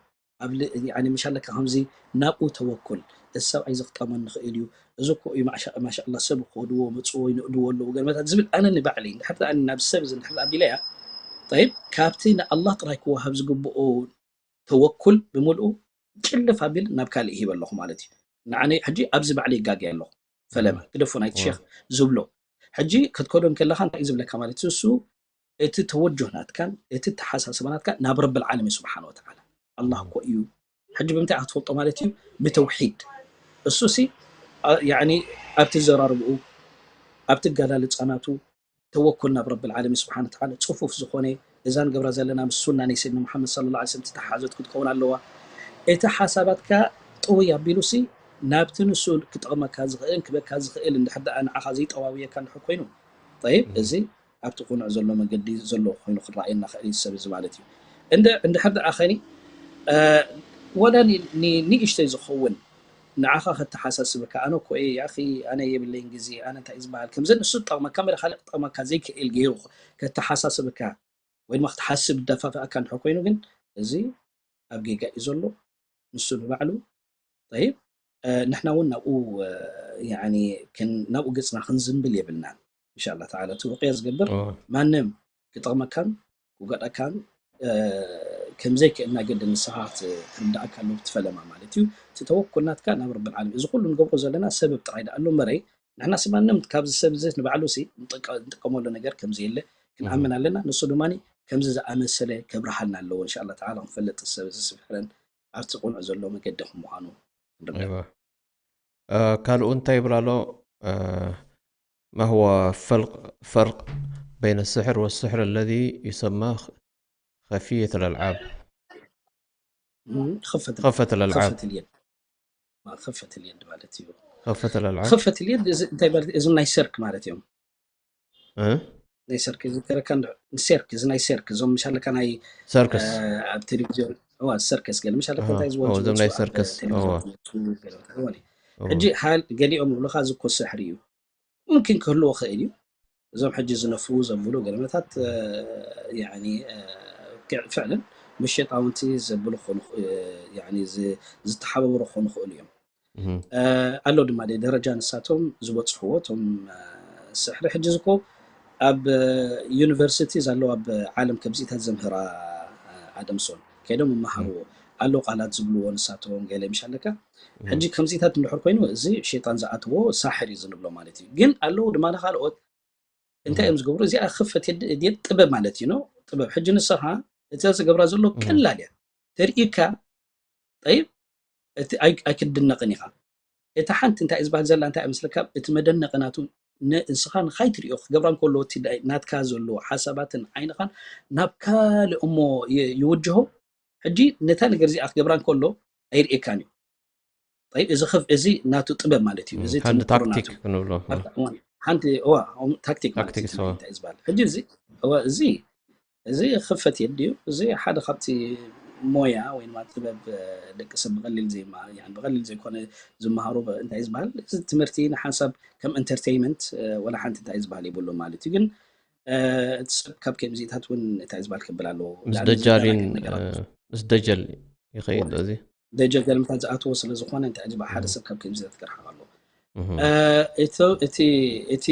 ኣብ ል- ያኒ ምሻለካ ከምዚ ናብኡ ተወኩል፣ እዚ ሰብኣይ እዚ ክጠመኒ ይኽእል እዩ፣ እዚ እኮ እዩ ማሻ- ማሻኣላ ሰብ ክወድዎ መፅዎ ይንእድዎ ኣለዉ ገርመታት ዝብል ኣነ ንባዕለይ እንድሕር ደኣ ናብ ሰብ እዚ እንድሕር ኣቢለያ ጠይብ ካብቲ ንኣላህ ጥራይ ክወሃብ ዝግብኦ ተወኩል ብምልኡ ጭልፍ ኣቢል ናብ ካልእ ይሂበ ኣለኹ ማለት እዩ። ንዓነይ ሕጂ ኣብዚ ባዕለይ ይጋገ ኣለኹ። ፈለማ ግደፎ ናይቲ ሼክ ዝብሎ ሕጂ ክትከዶ እንከለኻ እንታይ እዩ ዝብለካ ማለት እዩ? እሱ እቲ ተወጆህ ናትካን እቲ ተሓሳስባ ናትካ ናብ ረብል ዓለሚን ስብሓን ወተዓላ ኣላህ እኮ እዩ። ሕጂ ብምንታይ ክትፈልጦ ማለት እዩ? ብተውሒድ። እሱ ሲ ኣ- ያኒ ኣብቲ ዘራርብኡ ኣብቲ ኣገላልፃ ናቱ ተወኩል ናብ ረብል ዓለሚን ስብሓን ወተዓላ ፅፉፍ ዝኾነ እዛ ንገብራ ዘለና ምስ ሱና ናይ ሰይድና ሙሓመድ ሰለላሁ ዐለይሂ ወሰለም ዝተሓሓዘት ክትከውን ኣለዋ። እቲ ሓሳባትካ ጥውይ ኣቢሉሲ ናብቲ ንሱ ክጠቕመካ ዝኽእል ክበካ ዝኽእል እንድሕር ደኣ ንዓኻ ዘይጠዋውየካ እንድሕር ኮይኑ ጠይብ እዚ ኣብቲ ቅኑዕ ዘሎ መገዲ ዘሎ ኮይኑ ክረኣየና ክእል እዩ ሰብ እዚ ማለት እዩ። እንደ እንድሕር ደኣ ኸኒ እ፣ ወላ ኒ- ኒ- ንእሽተይ ዝኸውን ንዓኻ ከተሓሳስበካ ኣነ እኮ እየ ያኺ ኣነ የብለይን ግዜ ኣነ እንታይ እዩ ዝበሃል ከምዚ ንሱ ዝጠቕመካ መለ ካልእ ክጠቕመካ ዘይክእል ገይሩ ከተሓሳስበካ ወይ ድማ ክትሓስብ ዝደፋፍኣካ እንድሕር ኮይኑ ግን እዚ ኣብ ጌጋ እዩ ዘሎ። ንሱ ንባዕሉ ጠይብ ንሕና እውን ናብኡ ናብኡ ገፅና ክንዝንብል የብልናን። እንሻላ ተዓላ እቲ ሩቅያ ዝገብር ማንም ክጠቕመካን ክጎድኣካን ከምዘይክእል ናይ ግድን ንስኻ ክትርድኣካ ኣለዎ ብትፈለማ ማለት እዩ። እቲ ተወኩል ናትካ ናብ ረብል ዓለሚን። እዚ ኩሉ ንገብሮ ዘለና ሰበብ ጥራይ ደኣ ኣሎ እምበረይ ንሕናሲ ማንም ካብዚ ሰብ እዚ ንባዕሉሲ ንጥቀመሉ ነገር ከምዘየለ ክንኣምን ኣለና። ንሱ ድማ ከምዚ ዝኣመሰለ ከብርሃልና ኣለዎ። እንሻላ ተዓላ ክንፈልጥ ሰብ እዚ ስፍሕረን ኣብቲ ቅኑዕ ዘሎ መገዲ ከም ምዃኑ ክንርዳእ። ካልኡ እንታይ ይብል ኣሎ? ما هو فرق فرق بين السحر والسحر الذي يسمى خفية الألعاب؟ خفة خفة الألعاب خفة اليد ማለት እዩ። خفة الألعاب خفة اليد እዚ እንታይ ማለት እዞም ናይ ሰርክ ማለት እዮም። ናይ ሰርክ ዝከረካ ሰርክ እዚ ናይ ሰርክ እዞም ምሻለካ ናይ ሰርከስ ኣብ ቴሌቪዝዮን እዋ ሰርከስ ገለ ምሻለካ እንታይ ዝበሉ እዞም ናይ ሰርከስ ሕጂ ገሊኦም ይብሉካ እዚ እኮ ስሕሪ እዩ። ሙምኪን ክህልዎ ክእል እዩ። እዞም ሕጂ ዝነፍዉ ዘብሉ ገለመታት ፍዕልን ምስ ሸጣውንቲ ዘብሉ ዝተሓባበሩ ክኾኑ ክእሉ እዮም። ኣሎ ድማ ደረጃ ንሳቶም ዝበፅሕዎ እቶም ስሕሪ ሕጂ ዝኮ ኣብ ዩኒቨርሲቲ ዘለዋ ኣብ ዓለም ከምዚታት ዘምህራ ኣደምሶን ከይዶም ይመሃርዎ ኣሎ ቃላት ዝብልዎ ንሳቶም ገለ ምሽ ኣለካ ሕጂ ከምዚታት እንድሕር ኮይኑ እዚ ሸይጣን ዝኣትዎ ሳሕር እዩ ዝንብሎ ማለት እዩ። ግን ኣለዉ ድማ ካልኦት እንታይ እዮም ዝገብሩ? እዚኣ ክፈት የድ- የድ ጥበብ ማለት እዩ ነው ጥበብ። ሕጂ ንስኻ እዛ ዝገብራ ዘሎ ቀላል እያ ተርእካ ጠይብ እቲ ኣይ- ኣይክትድነቕን ኢኻ። እታ ሓንቲ እንታይ ዝበሃል ዘላ እንታይ ምስልካ እቲ መደነቂ ናቱ ንእንስኻ ንኻይትሪኦ ክገብራ እንከሎ እቲ ናይ- ናትካ ዘሎ ሓሳባትን ዓይንኻን ናብ ካልእ እሞ ይ- ይውጅሆ። ሕጂ ነታ ነገር እዚኣ ክገብራ እንከሎ ኣይርእየካን እዩ። ጠይብ፣ እዚ ክፍ- እዚ ናቱ ጥበብ ማለት እዩ። እዚ እቲ ሓንቲ ምክሩ ናቱ ታክቲክ ክንብሎ ኣብታ እዋን ሓንቲ እዋ ታክቲክ ማለት ታክቲክ እዩ። ሰዋ እንታይ ዝበሃል ሕጂ እዚ እዋ እዚ እዚ ክፈት የድዩ። እዚ ሓደ ካብቲ ሞያ ወይ ድማ ጥበብ እ፣ ደቂ ሰብ ብቐሊል ዘይማ- ያን ብቐሊል ዘይኮነ ዝመሃሩ ብ- እንታይ ዝበሃል እዚ ትምህርቲ ንሓንሳብ ከም ኢንተርቴይመንት እ፣ ወላ ሓንቲ እንታይ ዝበሃል የብሉ ማለት እዩ። ግን እ፣ እቲ ሰብ ካብ ከምዚታት እውን እንታይ ዝበሃል ክብል ኣለዎ ምስ ዳዕሚ ደጃሊን ዝደረግ ነገራት እ፣ ምስ ደጀል ይኸይድ እዚ ደጀል ገልምታት ዝኣትዎ ስለ ዝኾነ እንታይ ዝበሃል ሓደ ሰብ ካብ ከምዚታት ክርሓቕ ኣለዎ። እህ። እ፣ እቶ- እቲ እቲ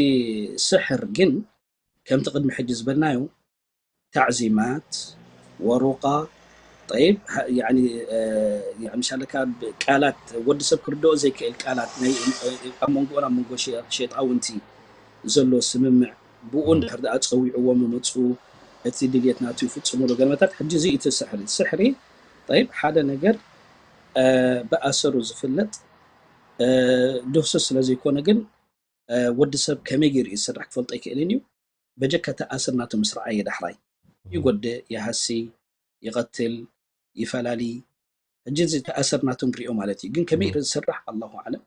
ስሕር ግን ከምቲ ቅድሚ ሕጂ ዝበልናዮ ታዕዚማት ወሩቃ ጠይብ ሀ- ያኒ እ፣ ያኒ ምሻለ ካብ ቃላት ወዲ ሰብ ክርድኦ ዘይክእል ቃላት ናይ እ፣ ኣብ መንጎኦን ኣብ መንጎ ሸ- ሸጣውንቲ ዘሎ ስምምዕ ብኡ እንድሕር ደኣ ፀዊዕዎም መፅኡ እቲ ድልየት ናቱ ይፍፅምሉ ገለመታት ሕጂ እዚ እቲ ስሕሪ ስሕሪ ጠይብ ሓደ ነገር እ፣ ብኣሰሩ ዝፍለጥ እ፣ ድህሱስ ስለ ዘይኮነ ግን እ፣ ወዲ ሰብ ከመይ ገይሩ እዩ ዝስራሕ ክፈልጦ ኣይክእልን እዩ። በጀካ እቲ ኣስር ናቱ ምስ ረኣየ ዳሕራይ ይጎድእ፣ ይሃሲ፣ ይቐትል፣ ይፈላሊ። ሕጂ እዚ እቲ ኣሰር ናቱ ንሪኦ ማለት እዩ። ግን ከመይ እዩ ዝስራሕ ኣላሁ ኣዕለም።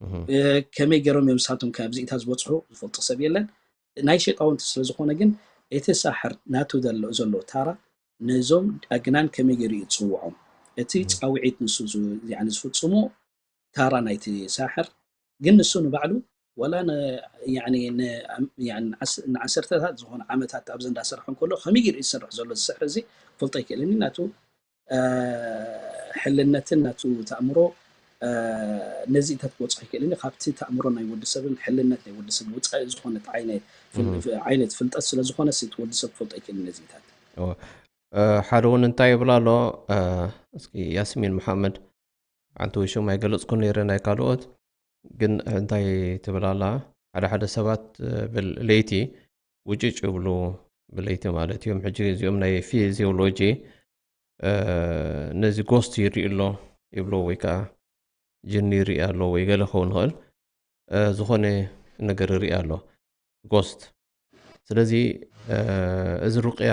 እህ። እ፣ ከመይ ገይሮም እዮም ንሳቶም ካብዚኢታ ዝበፅሑ ዝፈልጦ ሰብ የለን። ናይ ሸጣውንቲ ስለ ዝኾነ ግን እቲ ሳሕር ናቱ ዘሎ ዘሎ ታራ ነዞም ኣግናን ከመይ ገይሩ እዩ ዝፅውዖም? እቲ ጻውዒት ንሱ ዝ- ያኒ ዝፍፅሙ ታራ ናይቲ ሳሕር ግን ንሱ ንባዕሉ ዋላ ን-፣ ያኒ ን-፣ ያኒ ንዓስ-፣ ንዓሰርተታት ዝኾነ ዓመታት ኣብዚ እንዳሰርሐ እንከሎ ከመይ ገይሩ እዩ ዝሰርሕ ዘሎ፣ እዚ ስሕሪ እዚ ክፈልጦ ኣይክእልን እዩ። ናቱ ሕልነትን ናቱ ተእምሮ ነዚኢታት ክወፅእ ይክእል እዩ። ካብቲ ተእምሮ ናይ ወዲ ሰብን ሕልነት ናይ ወዲ ሰብ ወፃኢ ዝኾነት ዓይነት ፍል-፣ ዓይነት ፍልጠት ስለ ዝኾነ ሲ እቲ ወዲ ሰብ ክፈልጦ ይክእል እዩ ነዚኢታት። ሓደ እውን እንታይ ይብል ኣሎ፣ እስኪ ያስሚን መሓመድ፣ ሓንቲ ወይ ሽም ኣይገለፅኩ ነይረ ናይ ካልኦት፣ ግን እንታይ ትብል ኣላ፣ ሓደ ሓደ ሰባት ብል ለይቲ ውጭጭ ይብሉ፣ ብለይቲ ማለት እዮም። ሕጂ እዚኦም ናይ ፊዚዮሎጂ ነዚ ጎስት ይርኢ ኣሎ ይብሎ፣ ወይ ከዓ ጅኒ ይርኢ ኣሎ ወይ ገለ ክኸውን ይኽእል፣ ዝኾነ ነገር ይርኢ ኣሎ ጎስት። ስለዚ እዚ ሩቅያ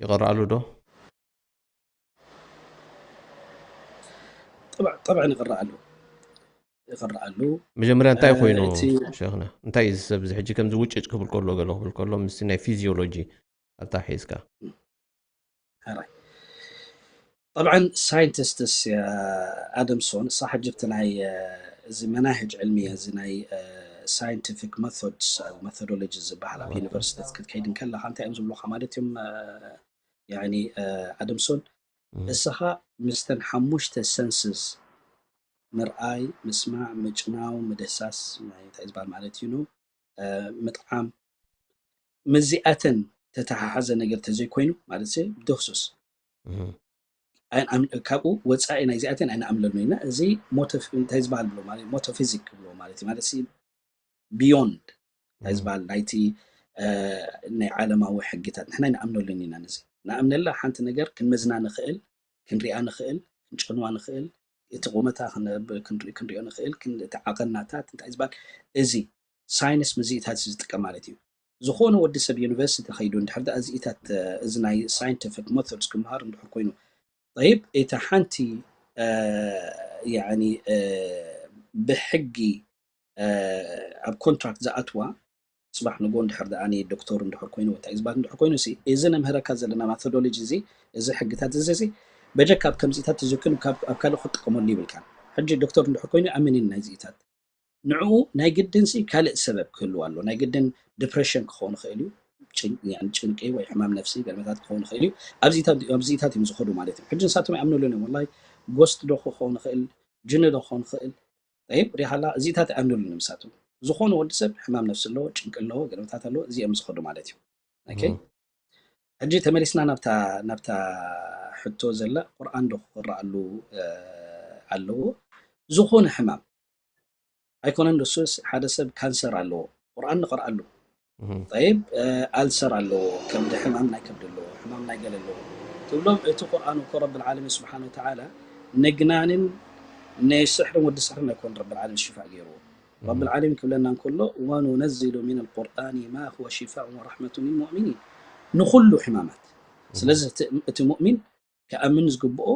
ይቐረኣሉ ዶ? طبعا ይቐረኣሉ፣ ይቐረኣሉ። መጀመርያ እንታይ ኮይኑ እቲ ሸኽና እንታይ እዩ ሰብ እዚ ሕጂ ከምዚ ውጭጭ ክብል ከሎ ገለ ክብል ከሎ ምስ ናይ ፊዚዮሎጂ ኣታሒዝካ? ሕራይ طبعا ሳይንቲስትስ ኣደምሶን እሳ ሕጂ ብቲ ናይ እዚ መናህጅ ዕልሚ እዚ ናይ ሳይንቲፊክ መቶድስ መቶዶሎጂ ዝበሃል ኣብ ዩኒቨርሲቲታት ክትከይድ እንከለካ እንታይ እዮም ዝብሉካ ማለት እዮም ያኒ ኣደምሶን እም። እስኻ ምስተን ሓሙሽተ ሰንስስ ምርኣይ፣ ምስማዕ፣ ምጭናው፣ ምድህሳስ ናይ እንታይ ዝበሃል ማለት እዩ ኑ ምጥዓም ምስዚኣተን ተተሓሓዘ ነገር ተዘይኮይኑ ማለት ሲ ብደክሱስ እም። ኣይን-፣ ኣም-፣ ካብኡ ወፃኢ ናይዚኣተን ኣይንኣምለሉ ኢና። እዚ ሞተ እንታይ ዝበሃል ብሎ ማለት ሞተ ፊዚክ ብሎ ማለት እዩ ማለት ሲ ቢዮንድ እንታይ ዝበሃል ናይቲ ናይ ዓለማዊ ሕግታት ንሕና ኣይንኣምነሉን ኢና። ነዚ ንኣምነላ ሓንቲ ነገር ክንመዝና ንኽእል፣ ክንሪኣ ንኽእል፣ ክንጨንዋ ንኽእል፣ እቲ ቁመታ ክንሪኦ ንኽእል፣ እቲ ዓቐናታት እንታይ ዝበሃል እዚ ሳይንስ ምዝኢታት ዝጥቀም ማለት እዩ። ዝኾነ ወዲ ሰብ ዩኒቨርሲቲ ከይዱ እንድሕር ዳ እዚኢታት እዚ ናይ ሳይንቲፊክ ሞቶድስ ክምሃር እንድሕር ኮይኑ ጠይብ እታ ሓንቲ ያኒ ብሕጊ ኣብ ኮንትራክት ዝኣትዋ ጽባሕ ንጎ እንድሕር ደኣ ዶክተር እንድሕር ኮይኑ እንታይ ዝባል እንድሕር ኮይኑ ሲ እዚ ነምህረካ ዘለና ማቶዶሎጂ እዚ እዚ ሕግታት እዚ እዚ በጀካ ኣብ ከምዚታት ተዘክኑ ኣብ ካልእ ክትጥቀመሉ ይብልካን ሕጂ ዶክተር እንድሕር ኮይኑ ኣመኒን ናይዚኢታት ንዕኡ ናይ ግድን ሲ ካልእ ሰበብ ክህልዋ ኣሎ ናይ ግድን ዲፕሬሽን ክኸውን ይኽእል እዩ ጭንቂ ወይ ሕማም ነፍሲ ገለመታት ክኸውን ይኽእል እዩ ኣብዚታት እዮም ዝኸዱ ማለት እዩ ሕጂ ንሳቶም ይኣምኑሉ እዮም ወላሂ ጎስት ዶ ክኸውን ይኽእል ጅኒ ዶ ክኸውን ይኽእል ጠይብ ሪሃላ እዚታት ኣይኣምኑሉ ንምሳቱ ዝኾነ ወዲ ሰብ ሕማም ነፍሲ ኣለዎ ጭንቂ ኣለዎ ገለመታት ኣለዎ እዚኦም ዝኸዱ ማለት እዩ ኦኬ ሕጂ ተመሊስና ናብታ ናብታ ሕቶ ዘላ ቁርኣን ዶ ክረኣሉ ኣለዎ ዝኾነ ሕማም ኣይኮነን ዶሱስ ሓደ ሰብ ካንሰር ኣለዎ ቁርኣን ንቕርኣሉ ጠይብ ኣልሰር ኣለዎ ከብዲ ሕማም ናይ ከብዲ ኣለዎ ሕማም ናይ ገለ ኣለዎ ትብሎም እቲ ቁርኣን እኮ ረቢ ልዓለሚን ስብሓን ወተዓላ ነግናንን ናይ ስሕርን ወዲ ስሕርን ኣይኮን ረቢ ልዓለሚን ሽፋእ ገይርዎ ረቢ ልዓለሚን ክብለና እንከሎ ወኑነዝሉ ምን ልቁርኣን ማ ሁወ ሽፋእ ወራሕመቱ ልልሙእሚኒን ንኩሉ ሕማማት ስለዚ እቲ ሙእሚን ክኣምን ዝግብኦ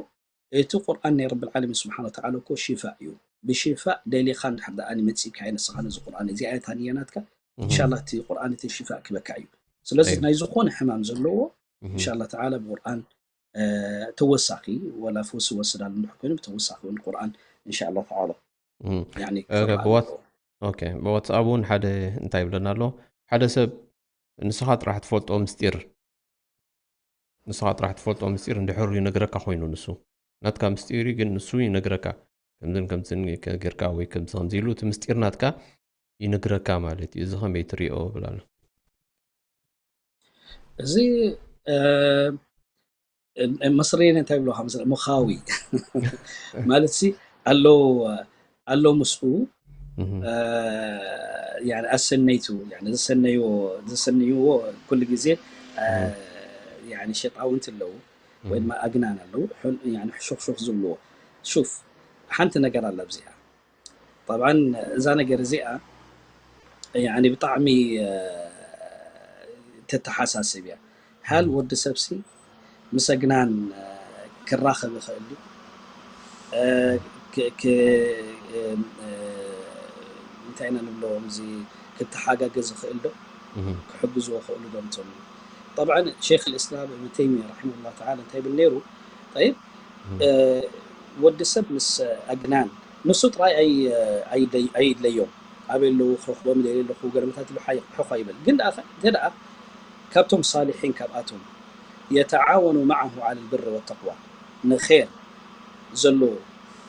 እቲ ቁርኣን ናይ ረቢ ልዓለሚን ስብሓን ወተዓላ እኮ ሽፋእ እዩ ብሽፋእ ደሊኻ እንድሕር ደኣ መፂእካ ንስኻ ነዚ ቁርኣን እዚ ኣያት ኣንየናትካ እንሻላ እቲ ቁርኣን እቲ ሽፋእ ክበካ እዩ ስለዚ ናይ ዝኾነ ሕማም ዘለዎ እንሻላ ተዓላ ብቁርኣን ተወሳኺ ወላ ፈውሲ ወስዳሉ እንድሕር ኮይኑ ብተወሳኺ እውን ቁርኣን እንሻላ ተዓላ ብዋትስኣብ እውን ሓደ እንታይ ይብለና ኣሎ ሓደ ሰብ ንስኻ ጥራሕ ትፈልጦ ምስጢር ንስኻ ጥራሕ ትፈልጦ ምስጢር እንድሕር ይነግረካ ኮይኑ ንሱ ናትካ ምስጢር ግን ንሱ ይነግረካ ከምዝን ከምዝን ጌርካ ወይ ከምዚ ከምዚ ኢሉ እቲ ምስጢር ናትካ ይነግረካ ማለት እዩ እዚ ከመይ ትሪኦ ብላና እዚ መስሪን እንታይ ብሎ ከምስ ሙኻዊ ማለት ሲ ኣሎ ኣሎ ምስኡ ኣሰነይቱ ዝሰነይዎ ዝሰንይዎ ኩሉ ግዜ ሸጣውንቲ ኣለዉ ወይ ድማ ኣግናን ኣለዉ ሕሹኽሹኽ ዝብልዎ ሹፍ ሓንቲ ነገር ኣላ ኣብዚኣ ጠብዓን እዛ ነገር እዚኣ ብጣዕሚ ተተሓሳስብ እያ ሃል ወዲ ሰብሲ ምስ ኣግናን ክራኸብ ይኽእል ድዩ እንታይ ኢና ንብሎ እዚ ክተሓጋገዝ ይኽእል ዶ ክሕግዝዎ ክእሉ ዶ እንተሉ ጠብዓ ሼክ ልእስላም እብን ተይሚያ ረሒመሁላ ተዓላ እንታይ ይብል ነይሩ ጠይብ ወዲ ሰብ ምስ ኣግናን ንሱ ጥራይ ኣይ-፣ ኣይደይ-፣ ኣይድለዮም። ኣበይ ኣለዉ ክረኽቦም ደልየ ኣለኹ ገለመታት ኢሉ ሓይ-፣ ሕኾ ኣይበል። ግን ደኣ ከ-፣ እንተ ደኣ ካብቶም ሳሊሒን ካብኣቶም يتعاون معه على البر والتقوى ንኸይር ዘሎ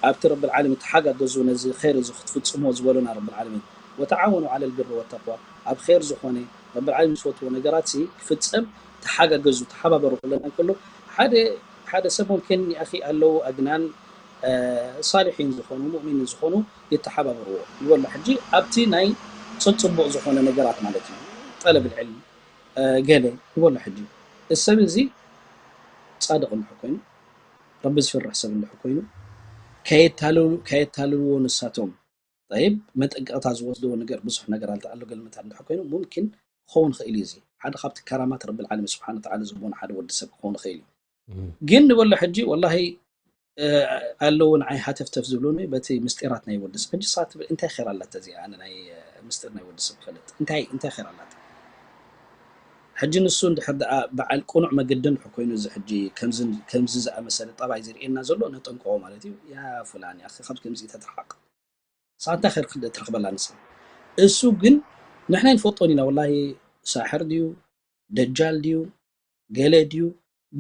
ኣብቲ ረብል ዓለሚን ተሓጋገዙ ነዚ ኸይር እዚ ክትፍጽሞ ዝበሉና ረብል ዓለሚን وتعاونوا على البر والتقوى ኣብ ኸይር ዝኾነ ረብል ዓለሚን ዝፈትዎ ነገራት ሲ ክፍጸም ተሓጋገዙ ተሓባበሩ ክብለና እንከሎ ሓደ ሓደ ሰብ ሙምኪን ያኺ ኣለዉ ኣግናን ሳሊሒን ዝኾኑ ሙእሚኒን ዝኾኑ ይተሓባበርዎ ይበሎ ሕጂ ኣብቲ ናይ ጽጽቡቕ ዝኾነ ነገራት ማለት እዩ ጠለብ ልዕልም ገለ ይበሎ ሕጂ እዚ ሰብ እዚ ጻድቕ እንድሕር ኮይኑ ረቢ ዝፈርሕ ሰብ እንድሕር ኮይኑ ከየታልልዎ ንሳቶም ጠይብ መጠንቀቕታ ዝወስድዎ ነገር ብዙሕ ነገር ኣልተኣሎ ገልመታት እንድሕር ኮይኑ ሙምኪን ክኸውን ይኽእል እዩ እዚ ሓደ ካብቲ ከራማት ረብል ዓለሚን ስብሓን ወተዓላ ዝቦን ሓደ ወዲ ሰብ ክኸውን ይኽእል እዩ ግን ንበሎ ሕጂ ወላሂ ኣለዉ ንዓይ ሃተፍተፍ ዝብሉኒ በቲ ምስጢራት ናይ ወዲ ሰብ ሕጂ ሳት እንታይ ኸይር ኣላት እዚኣ ኣነ ናይ ምስጢር ናይ ወዲ ሰብ ክፈልጥ እንታይ እንታይ ኸይር ኣላት ሕጂ ንሱ እንድሕር ደኣ በዓል ቁኑዕ መገዲ እንድሕር ኮይኑ እዚ ሕጂ ከምዚ ከምዚ ዝኣመሰለ ጠባይ ዝርእየና ዘሎ ነጠንቅቆ ማለት እዩ ያ ፍላን ያ ካብ ከምዚ ተትርሓቅ ሳንታ ኸይር ትረኽበላ ንሳ እሱ ግን ንሕና ንፈልጦን ኢና ወላሂ ሳሕር ድዩ ደጃል ድዩ ገለ ድዩ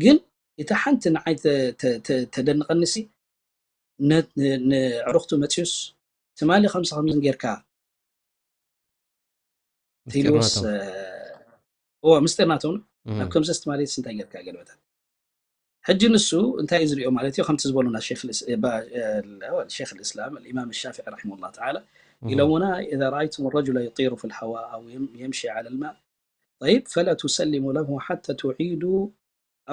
ግን እታ ሓንቲ ንዓይ ተደንቐንሲ ንዕሩኽቱ መፅዩስ ትማሊ ከምዚ ከምዝን ጌርካ ትብልዎስ እዎ ምስጢር ናቶም ናብ ከምዘስ ትማሊ እንታይ ጌርካ ገለበታት ሕጂ ንሱ እንታይ እዩ ዝሪኦ ማለት እዩ ከምቲ ዝበሉና ሸክ ልእስላም الإمام الشافعي رحمه الله تعالى ኢሎምና إذا رأيتم الرجل يطير في الهواء أو يمشي على الماء طيب فلا تسلموا له حتى تعيدوا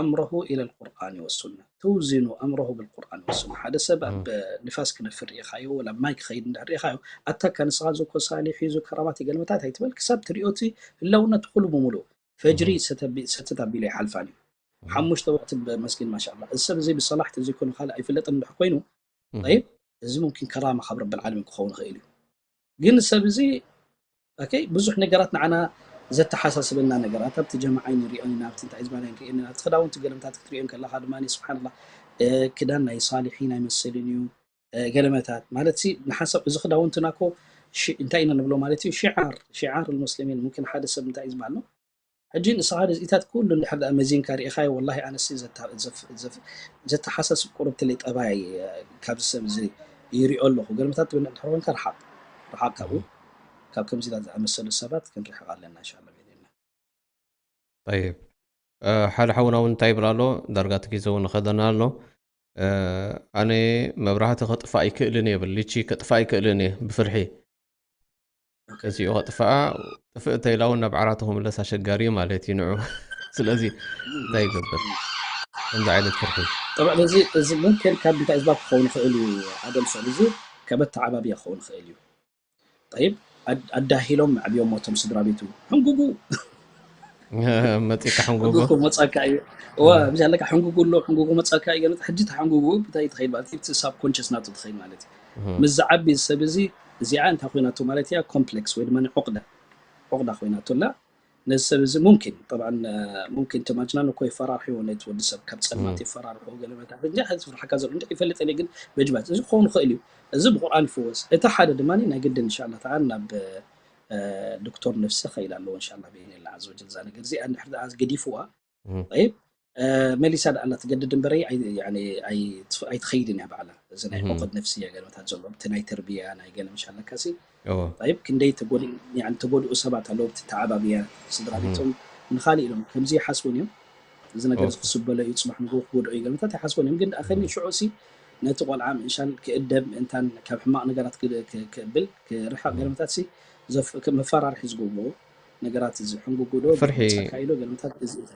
أمره إلى القرآن والسنة توزنوا أمره بالقرآن والسنة ሓደ ሰብ ኣብ ንፋስ ክነፍር ርኢኻዮ ወላ ኣብ ማይ ክኸይድ እንድሕር ርኢኻዮ ኣታካ ንስኻ እዚ እኮ ሳሊሕ እዩ እዚ ከራማት እዩ ገልመታት ኣይትበል ክሳብ ትሪኦ እቲ ህላውነቱ ኩሉ ብምሉእ ፈጅሪ ሰተት ኣቢሉ ኣይሓልፋን እዩ ሓሙሽተ ወቅቲ ብመስጊድ ማሻላ እዚ ሰብ እዚ ብሰላሕ ተዘይኮኑ ካልእ ኣይፍለጥን እንድሕር ኮይኑ طيب እዚ ممكن ከራማ ካብ ረብል ዓለሚን ክኸውን ይኽእል እዩ ግን ሰብ እዚ okay ብዙሕ ነገራት ንዓና ዘተሓሳስበና ነገራት ኣብቲ ጀማዓ ንሪኦ ኢና ኣብቲ እንታይ ዝባና ንሪኦ ኢና ኣብቲ ክዳውንቲ ገለምታት ክትሪኦ ከለኻ ድማ ስብሓንላ ክዳን ናይ ሳሊሒን ኣይመስልን እዩ ገለመታት ማለት ንሓሳብ እዚ ክዳውንትና ኮ እንታይ ኢና ንብሎ ማለት እዩ ሽዓር ሽዓር ሙስሊሚን ሙምኪን ሓደ ሰብ እንታይ እዩ ዝበሃል ሕጂ ንስኻ ርዝኢታት ኩሉ እንድሕር ደኣ መዚንካ ርኢኻዮ ወላሂ ኣነሲ ዘተሓሳስብ ቁርብትለይ ጠባይ ካብዚ ሰብ እዚ ይሪኦ ኣለኹ ገለመታት ትብል እንድሕር ኮንካ ርሓቕ ርሓቕ ካብኡ ካብ ከምዚታት ዝኣመሰሉ ሰባት ክንርሕቕ ኣለና እንሻላ ብኢድና ጠይብ ሓደ ሓውና እውን እንታይ ይብል ኣሎ ዳርጋ እቲ ግዜ እውን ንኸደና ኣሎ ኣነ መብራህቲ ከጥፋእ ኣይክእልን እየ ብል ልቺ ከጥፋእ ኣይክእልን እየ ብፍርሒ እዚኡ ከጥፍኣ ጥፍእ እንተኢላ እውን ናብ ዓራቱ ክምለስ ኣሸጋሪ እዩ ማለት እዩ ንዑ ስለዚ እንታይ ይገብር ከምዚ ዓይነት ፍርሒ طبعا እዚ እዚ ممكن ካብ እንታይ ኣስባብ ክኸውን ይኽእል እዩ ኣደም ሰብ እዚ ካብ ኣተዓባብያ ክኸውን ይኽእል እዩ طيب ኣዳሂሎም ኣዕብዮሞ እቶም ስድራ ቤቱ ሕንጉጉ መፂካ ሕንጉጉ ሕንጉጉ መፃካ እዩ እዋ ብዚ ኣለካ ሕንጉጉ ኣሎ ሕንጉጉ መፃካ እዩ ገለ ሕጂ ተሓንጉጉ እንታይ ትኸይድ ማለት እቲ ሳብ ኮንሽስ ናቱ ትኸይድ ማለት እዩ ምስ ዝዓቢ ሰብ እዚ እዚኣ እንታይ ኮይናቶ ማለት እያ ኮምፕሌክስ ወይ ድማ ዑቅዳ ዑቅዳ ኮይናቶ ኣላ ነዚ ሰብ እዚ ሙምኪን طبعا ሙምኪን እቲ ማጅናን እኮ ይፈራርሕዎ ነቲ ወዲ ሰብ ካብ ፀልማት ይፈራርሕዎ ገለ መታት እንጂ ሓደ ዝፍርሓካ ዘሎ እንጂ ይፈልጥ እየ ግን በጅባት እዚ ክኸውን ይኽእል እዩ እዚ ብቁርኣን ይፍወስ እቲ ሓደ ድማ ናይ ግድን እንሻላ ተዓላ ናብ ዶክተር ነፍሲ ከይድ ኣለዎ እንሻላ ብኢዝኒላ ዓዘ ወጀል እዛ ነገር እዚኣ እንድሕር ደኣ ገዲፍዋ ጠይብ መሊሳ ደኣ ኣላ ትገድድ እምበረይ ኣይትኸይድን እያ ባዕላ እዚ ናይ ዑቅድ ነፍስያ ገለመታት ዘሎ እቲ ናይ ተርብያ ናይ ገለ ምሻለካሲ ጠይብ ክንደይ ተጎድኡ ሰባት ኣለዉ እቲ ተዓባብያ ስድራ ቤቶም ንኻሊእ ኢሎም ከምዚ ይሓስቡን እዮም እዚ ነገር እዚ ክስበሎ እዩ ፅባሕ ንግሆ ክጎድኦ እዩ ገለመታት ይሓስቡን እዮም ግን ኣኸኒ ሽዑ ሲ ነቲ ቆልዓ ምእንሻን ክእደብ ምእንታን ካብ ሕማቕ ነገራት ክብል ክርሕቕ ገለመታት ሲ መፈራርሒ ዝገብርዎ ነገራት እዚ ሕንጉጉ ዶ ፍርሒ መጻካ ኢሉ ገለመታት እዚ እዩ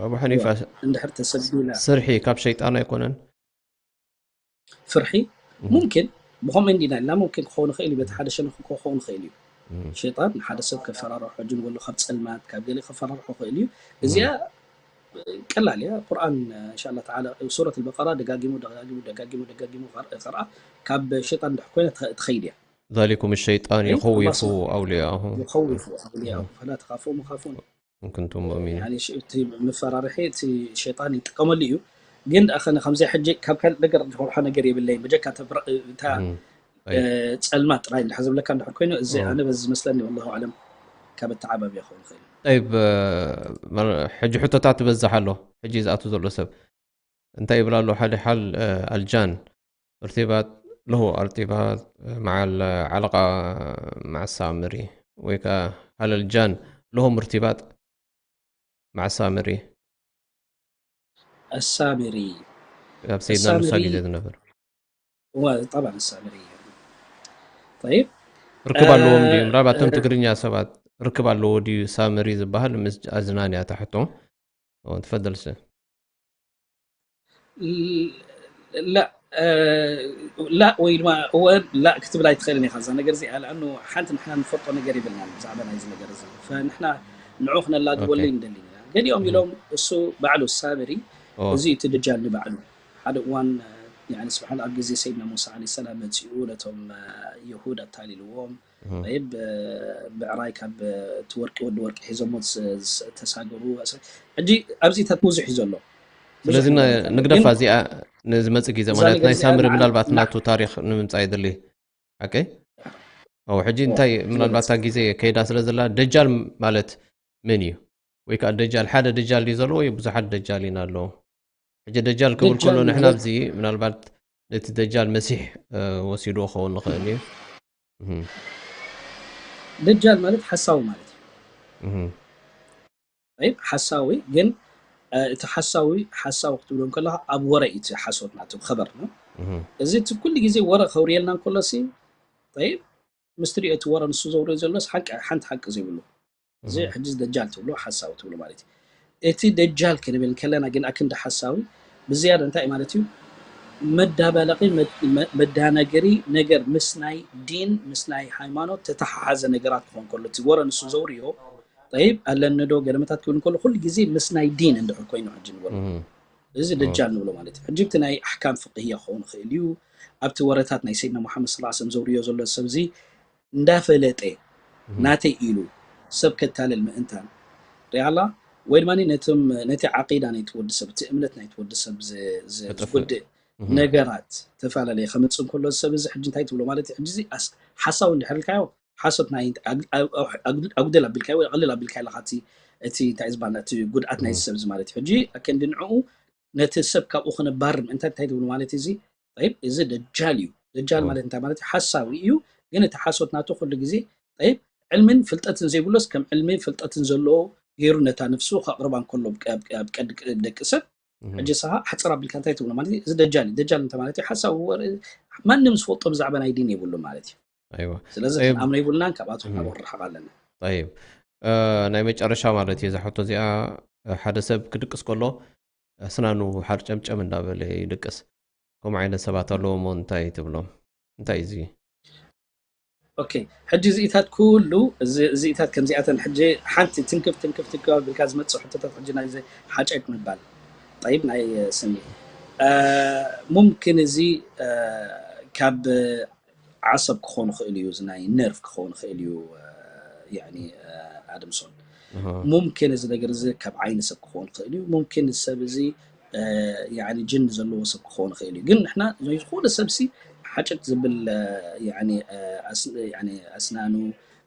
ኣቡ ሓኒፋ እንድሕር ተሰቢላ ስርሒ ካብ ሸይጣን ኣይኮነን ፍርሒ ሙምኪን ብኸምኡ እንዲና ኢልና ሙምኪን ክኸውን ይኽእል እዩ በቲ ሓደ ሸነኽ እኮ ክኸውን ይኽእል እዩ ሸይጣን ንሓደ ሰብ ከፈራርሖ ሕጂ ንበሎ ካብ ፀልማት ካብ ገለ ከፈራርሖ ይኽእል እዩ እዚኣ ቀላል እያ ቁርኣን እንሻላ ተዓላ ሱረት ልበቀራ ደጋጊሙ ደጋጊሙ ደጋጊሙ ደጋጊሙ ይቐርኣ ካብ ሸይጣን እንድሕር ኮይና ትኸይድ እያ ذلكم الشيطان يخوف أولياءه يخوف أولياءه فلا تخافوهم وخافون إن كنتم مؤمنين يعني እቲ መፈራርሒ እቲ ሸይጣን ይጥቀመሉ እዩ ግን ኣኸነ ከምዚ ሕጂ ካብ ካልእ ነገር ዝፈርሖ ነገር የብለይ በጀካ እታ እ፣ ጸልማት ጥራይ እንድሕር ዝብለካ እንድሕር ኮይኑ፣ እዚ ኣነ በዚ ዝመስለኒ፣ ወላሁ ኣዕለም፣ ካብ ኣተዓባብያ ክኸውን ይኽእል እዩ። ጠይብ፣ እ፣ መር-፣ ሕጂ ሕቶታት ትበዝሕ ኣሎ። ሕጂ ዝኣቱ ዘሎ ሰብ እንታይ ይብል ኣሎ? ሓደ ሓል፣ እ፣ ኣልጃን ارتباط له ارتباط مع العلقة مع السامري ወይ ከኣ هل الجان لهم ارتباط مع السامري؟ السامري ኣብ ሰይድና ሙሳ السامري ግዜ ዝነበር و طبعا السامري طيب ርክብ ኣለዎም ድዩ? آه ምናልባት እቶም آه ትግርኛ ሰባት ርክብ ኣለዎ ድዩ ሳምሪ ዝበሃል? ምስ ኣዝናን እያ እታ ሕቶ። ኦ፣ ትፈደል ስ لا آه لا ወይ ድማ እወ لا ክትብል ኣይትኽእልን ኢኻ እዛ ነገር እዚኣ። ለኣኑ ሓንቲ ንሕና ንፈልጦ ነገር የብልናን ብዛዕባ ናይዚ ነገር እዚ። ፈንሕና ንዑ ክነላግበሉ ኦኬ። እንደሊ ኢና። ገሊኦም እህ። ኢሎም እሱ ባዕሉ ሳምሪ ኦ፣ እዚ እቲ ደጃል ንባዕሉ ሓደ እዋን እ፣ ያኒ ስብሓን ኣብ ግዜ ሰይድና ሙሳ ዓለይሂ ሰላም መፂኡ ነቶም እ፣ የሁድ ኣታሊልዎም። እህ። ጠይብ እ፣ ብዕራይ ካብ እ፣ እቲ ወርቂ ወዲ ወርቂ ሒዞሞ ስ- ስ- ተሳገሩ። ሕጂ ኣብዚታት ብዙሕ እዩ ዘሎ። ብዙሕ ስለዚ ነ- ነገራት ኣሎ። ግን ንግደፋ እዚኣ ንዝመፅእ ግዜ እዛ ማለት ነገር ናይ እዚኣ ሳምሪ ና- ምናልባት ና- ናቱ ታሪክ ንምምፃእ ይድሊ። ኦኬ። ኦ፣ ሕጂ ኦ፣ እንታይ ምናልባት ትመለስ እታ ግዜ ከይዳ ስለ ዘላ ደጃል ማለት መን እዩ? ወይ ከዓ ደጃል ሓደ ደጃል ድዩ ዘለዎ ወይ ብዙሓት ደጃል ኢና ኣለዉ? ሕጂ ደጃል ክብል ከሎ ደጃል ንሕና ማለት ኣብዚ ምናልባት ነቲ ደጃል መሲሕ እ፣ ወሲድዎ ክኸውን ንኽእል እዩ። እህ፣ ደጃል ማለት ሓሳዊ ማለት እዩ። እህ፣ طيب ሓሳዊ ግን እ፣ እቲ ሓሳዊ ሓሳዊ ክትብሎ ከለካ ኣብ ወረ እዩ እቲ ሓሶት ናቱ ኸበር ነው። እህ፣ እዚ እቲ ኩሉ ግዜ ወረ ከውርየልና እንከሎ ሲ طيب ምስ ትሪኦ እቲ ወረ ንሱ ዘውርዮ ዘሎስ ሓቂ ሓንቲ ሓቂ ዘይብሉ እዚ እህ፣ ሕጂ ደጃል ትብሎ ሓሳዊ ትብሎ ማለት እዩ። እቲ ደጃል ክንብል ከለና ግን ኣክንዲ ሓሳዊ ብዝያዳ እንታይ ማለት እዩ? መዳባለቂ መ- መ- መዳነገሪ ነገር ምስ ናይ ዲን ምስ ናይ ሃይማኖት ተተሓሓዘ ነገራት ክኾን ከሎ እቲ ወረ ንሱ ዘውርዮ طيب ኣለኒ ዶ ገለመታት ክብል ከሎ ኩሉ ግዜ ምስ ናይ ዲን እንድሕር ኮይኑ ሕጂ ንበሎ እህ፣ እዚ ኦ፣ ደጃል ንብሎ ማለት እዩ። ሕጂ እቲ ናይ ኣሕካም ፍቅህያ ክኸውን ይኽእል እዩ። ኣብቲ ወረታት ናይ ሰይድና ሙሓመድ ስላ ሰለም ዘውርዮ ዘሎ ሰብ እዚ እንዳፈለጠ እህ፣ ናተይ ኢሉ ሰብ ከታልል ምእንታን ሪኣላ ወይ ድማ ነቶም ነቲ ዓቂዳ ናይቲ ወዲ ሰብ እቲ እምነት ናይቲ ወዲ ሰብ ዝ- ዝ- ከጥፍእ። ዝጎድእ እህ፣ ነገራት ተፈላለየ ከምፅእ እንከሎ እዚ ሰብ እዚ ሕጂ እንታይ ትብሎ ማለት እዩ? ሕጂ እዚ ኣስ- ሓሳዊ እንድሕር ኢልካዮ ሓሶት ናይ ኣግ- ኣግ- ኣግ- ኣጉደል ኣቢልካዮ ወይ ኣቕልል ኣቢልካዮ ኣለካ እቲ እቲ እንታይ ዝበሃል እቲ ጉድኣት ናይ እህ፣ ሰብ እዚ ማለት እዩ። ሕጂ ከንዲ ንዕኡ ነቲ ሰብ ካብኡ ክነባርር ምእንታን እንታይ ትብሉ ማለት እዩ? እዚ ጠይብ እዚ ደጃል እዩ። ደጃል ኦ፣ ማለት እንታይ ማለት እዩ? ሓሳዊ እዩ። ግን እቲ ሓሶት ናቱ ኩሉ ግዜ ጠይብ ዕልምን ፍልጠትን ዘይብሎስ ከም ዕልምን ፍልጠትን ዘለዎ ገይሩ ነታ ነፍሱ ከቕርባ እንከሎ ኣብ ቀ- ኣብ ቀ- ኣብ ቀዲ ደቂ ሰብ እህ፣ ሕጂ ንስኻ ሕፅር ኣቢልካ እንታይ ትብሎ ማለት እዩ? እዚ ደጃል እዩ። ደጃል እንታይ ማለት እዩ? ሓሳዊ ወረ ማንም ዝፈልጦ ብዛዕባ ናይ ዲን የብሉ ማለት እዩ። ኣይዋ። ስለዚ ጠይብ ክንኣምኖ የብልናን ካብኣቶም እህ፣ ሓቦ ርሓቕ ኣለና። ጠይብ እ፣ ናይ መጨረሻ ማለት እዩ እዛ ሕቶ እዚኣ። እ፣ ሓደ ሰብ ክድቅስ ከሎ ኣስናኑ ሓርጨምጨም እንዳበለ ይድቅስ። ከምኡ ዓይነት ሰባት ኣለዎ እሞ እንታይ ትብሎም? እንታይ እዩ እዚ? ኦኬ ሕጂ እዚኢታት ኩሉ እዚ- እዚኢታት ከምዚኣተን ሕጂ ሓንቲ ትንክፍ ትንክፍ ትንክፍ ኣቢልካ ዝመፅእ ሕቶታት ሕጂ ናይ ሓጨጭ ምባል ጠይብ ናይ ስኒ እ፣ ሙምክን እዚ እ፣ ካብ ዓሰብ ክኾን ይኽእል እዩ፣ እዚ ናይ ነርቭ ክኾን ይኽእል እዩ። እ፣ ያኒ እ፣ ኣድምሶን እህ፣ ሙምኪን እዚ ነገር እዚ ካብ ዓይኒ ሰብ ክኾን ይኽእል እዩ። ሙምኪን እዚ ሰብ እዚ እ፣ ያኒ ጅን ዘለዎ ሰብ ክኾን ይኽእል እዩ። ግን ንሕና ናይ ዝኾነ ሰብ ሲ ሓጭት ዝብል እ፣ ያኒ እ፣ ኣስ- ያኒ ኣስናኑ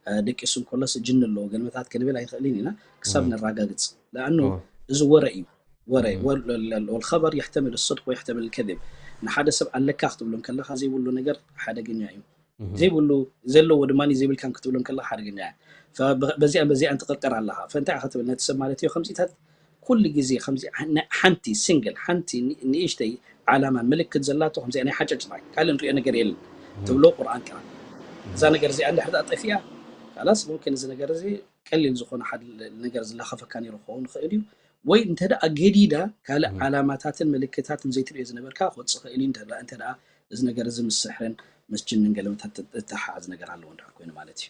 እ፣ ደቂሱ እንከሎስ ጅን ኣለዎ ገለመታት ክንብል ኣይንኽእልን ኢና ክሳብ እህ፣ ነራጋግፅ። ለኣኑ ኦ፣ እዚ ወረ እዩ። ወረ እህ፣ ወል- ል- ል- والخبر يحتمل الصدق ويحتمل الكذب ንሓደ ሰብ ኣለካ ክትብሎ እንከለኻ ዘይብሉ ነገር ሓደገኛ እዩ። እህ፣ ዘይብሉ ዘለዎ ድማ ዘይብልካን ክትብሎ እንከለኻ ሓደገኛ እያ። ፈበ- በዚኣን በዚኣን ትቕርቀር ኣለኻ። ፈእንታይ ኢኻ ትብል ነቲ ሰብ ማለት እዩ ከምዚታት ኩሉ ግዜ ከምዚ ነ- ሓንቲ ሲንግል ሓንቲ ን- ንእሽተይ ዓላማ ምልክት ዘላቶ ከምዚኣ ናይ ሓጨጭ ጥራይ ካልእ ንሪኦ ነገር የለን እህ፣ ትብሎ ቁርኣን ቅራ። እዛ እህ፣ ነገር እዚኣ እንድሕር ደኣ ጠፊኣ ካላስ ሙምኪን እዚ ነገር እዚ ቀሊል ዝኾነ ሓደ ነገር ዝላኸፈካ ነይሩ ክኸውን ይኽእል እዩ። ወይ እንተ ደኣ ገዲዳ ካልእ እህ፣ ዓላማታትን ምልክታትን ዘይትሪኦ ዝነበርካ ክወፅእ ይኽእል እዩ። እንተ ደኣ እንተ ደኣ እዚ ነገር እዚ ምስ ስሕርን ምስ ጅንን ገለመታት እተሓሓዝ ነገር ኣለዎ እንድሕር ኮይኑ ማለት እዩ።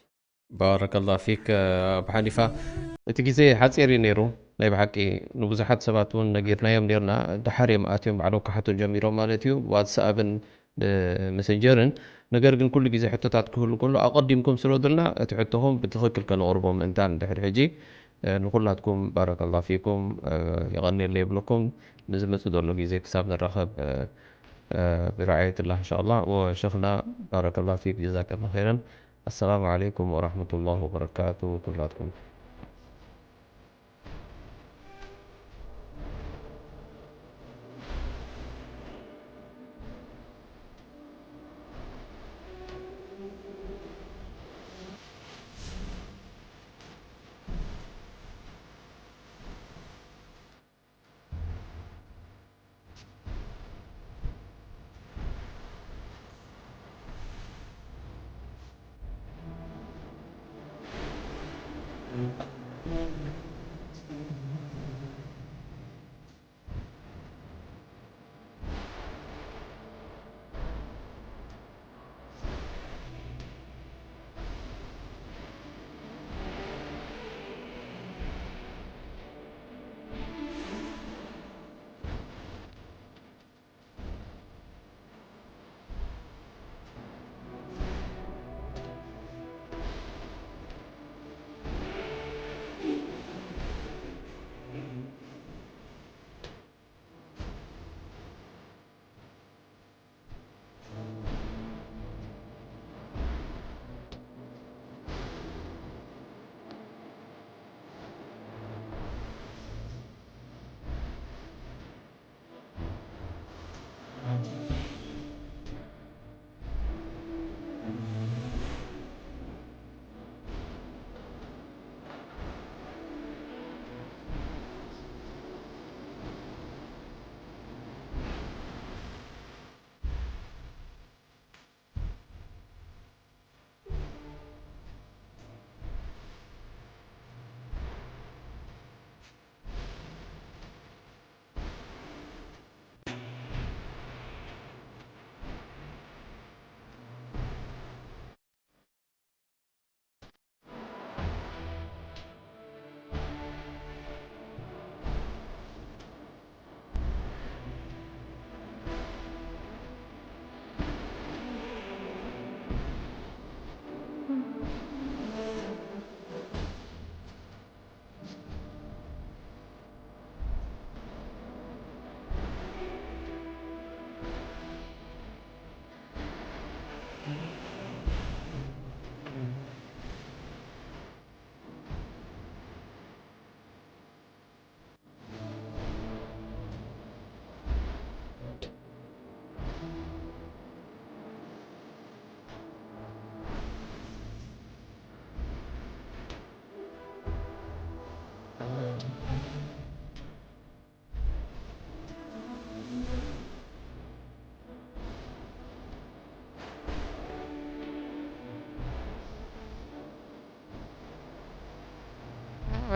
ባረከላ ፊክ። ኣብ ሓሊፋ እቲ ግዜ ሓፂር እዩ ነይሩ። ናይ ብሓቂ ንብዙሓት ሰባት እውን ነጊርናዮም ነርና፣ ድሓር እዮም ኣትዮም ባዕሎም ክሓቱ ጀሚሮም ማለት እዩ፣ ዋትስኣፕን መሰንጀርን። ነገር ግን ኩሉ ግዜ ሕቶታት ክህሉ ከሎ ኣቐዲምኩም ስረዱልና፣ እቲ ሕቶኹም ብትኽክል ከነቕርቦ ምእንታን ድሕሪ ሕጂ። እ፣ ንኹላትኩም ባረከላ ፊኩም፣ እ፣ የቐንየለይ ይብለኩም። ንዝመጽእ ዘሎ ግዜ ክሳብ ንራኸብ፣ እ፣ برعاية الله إن شاء الله. وشيخنا، بارك الله فيك، جزاك الله خيرا. السلام عليكم ورحمة الله وبركاته. كلاتكم.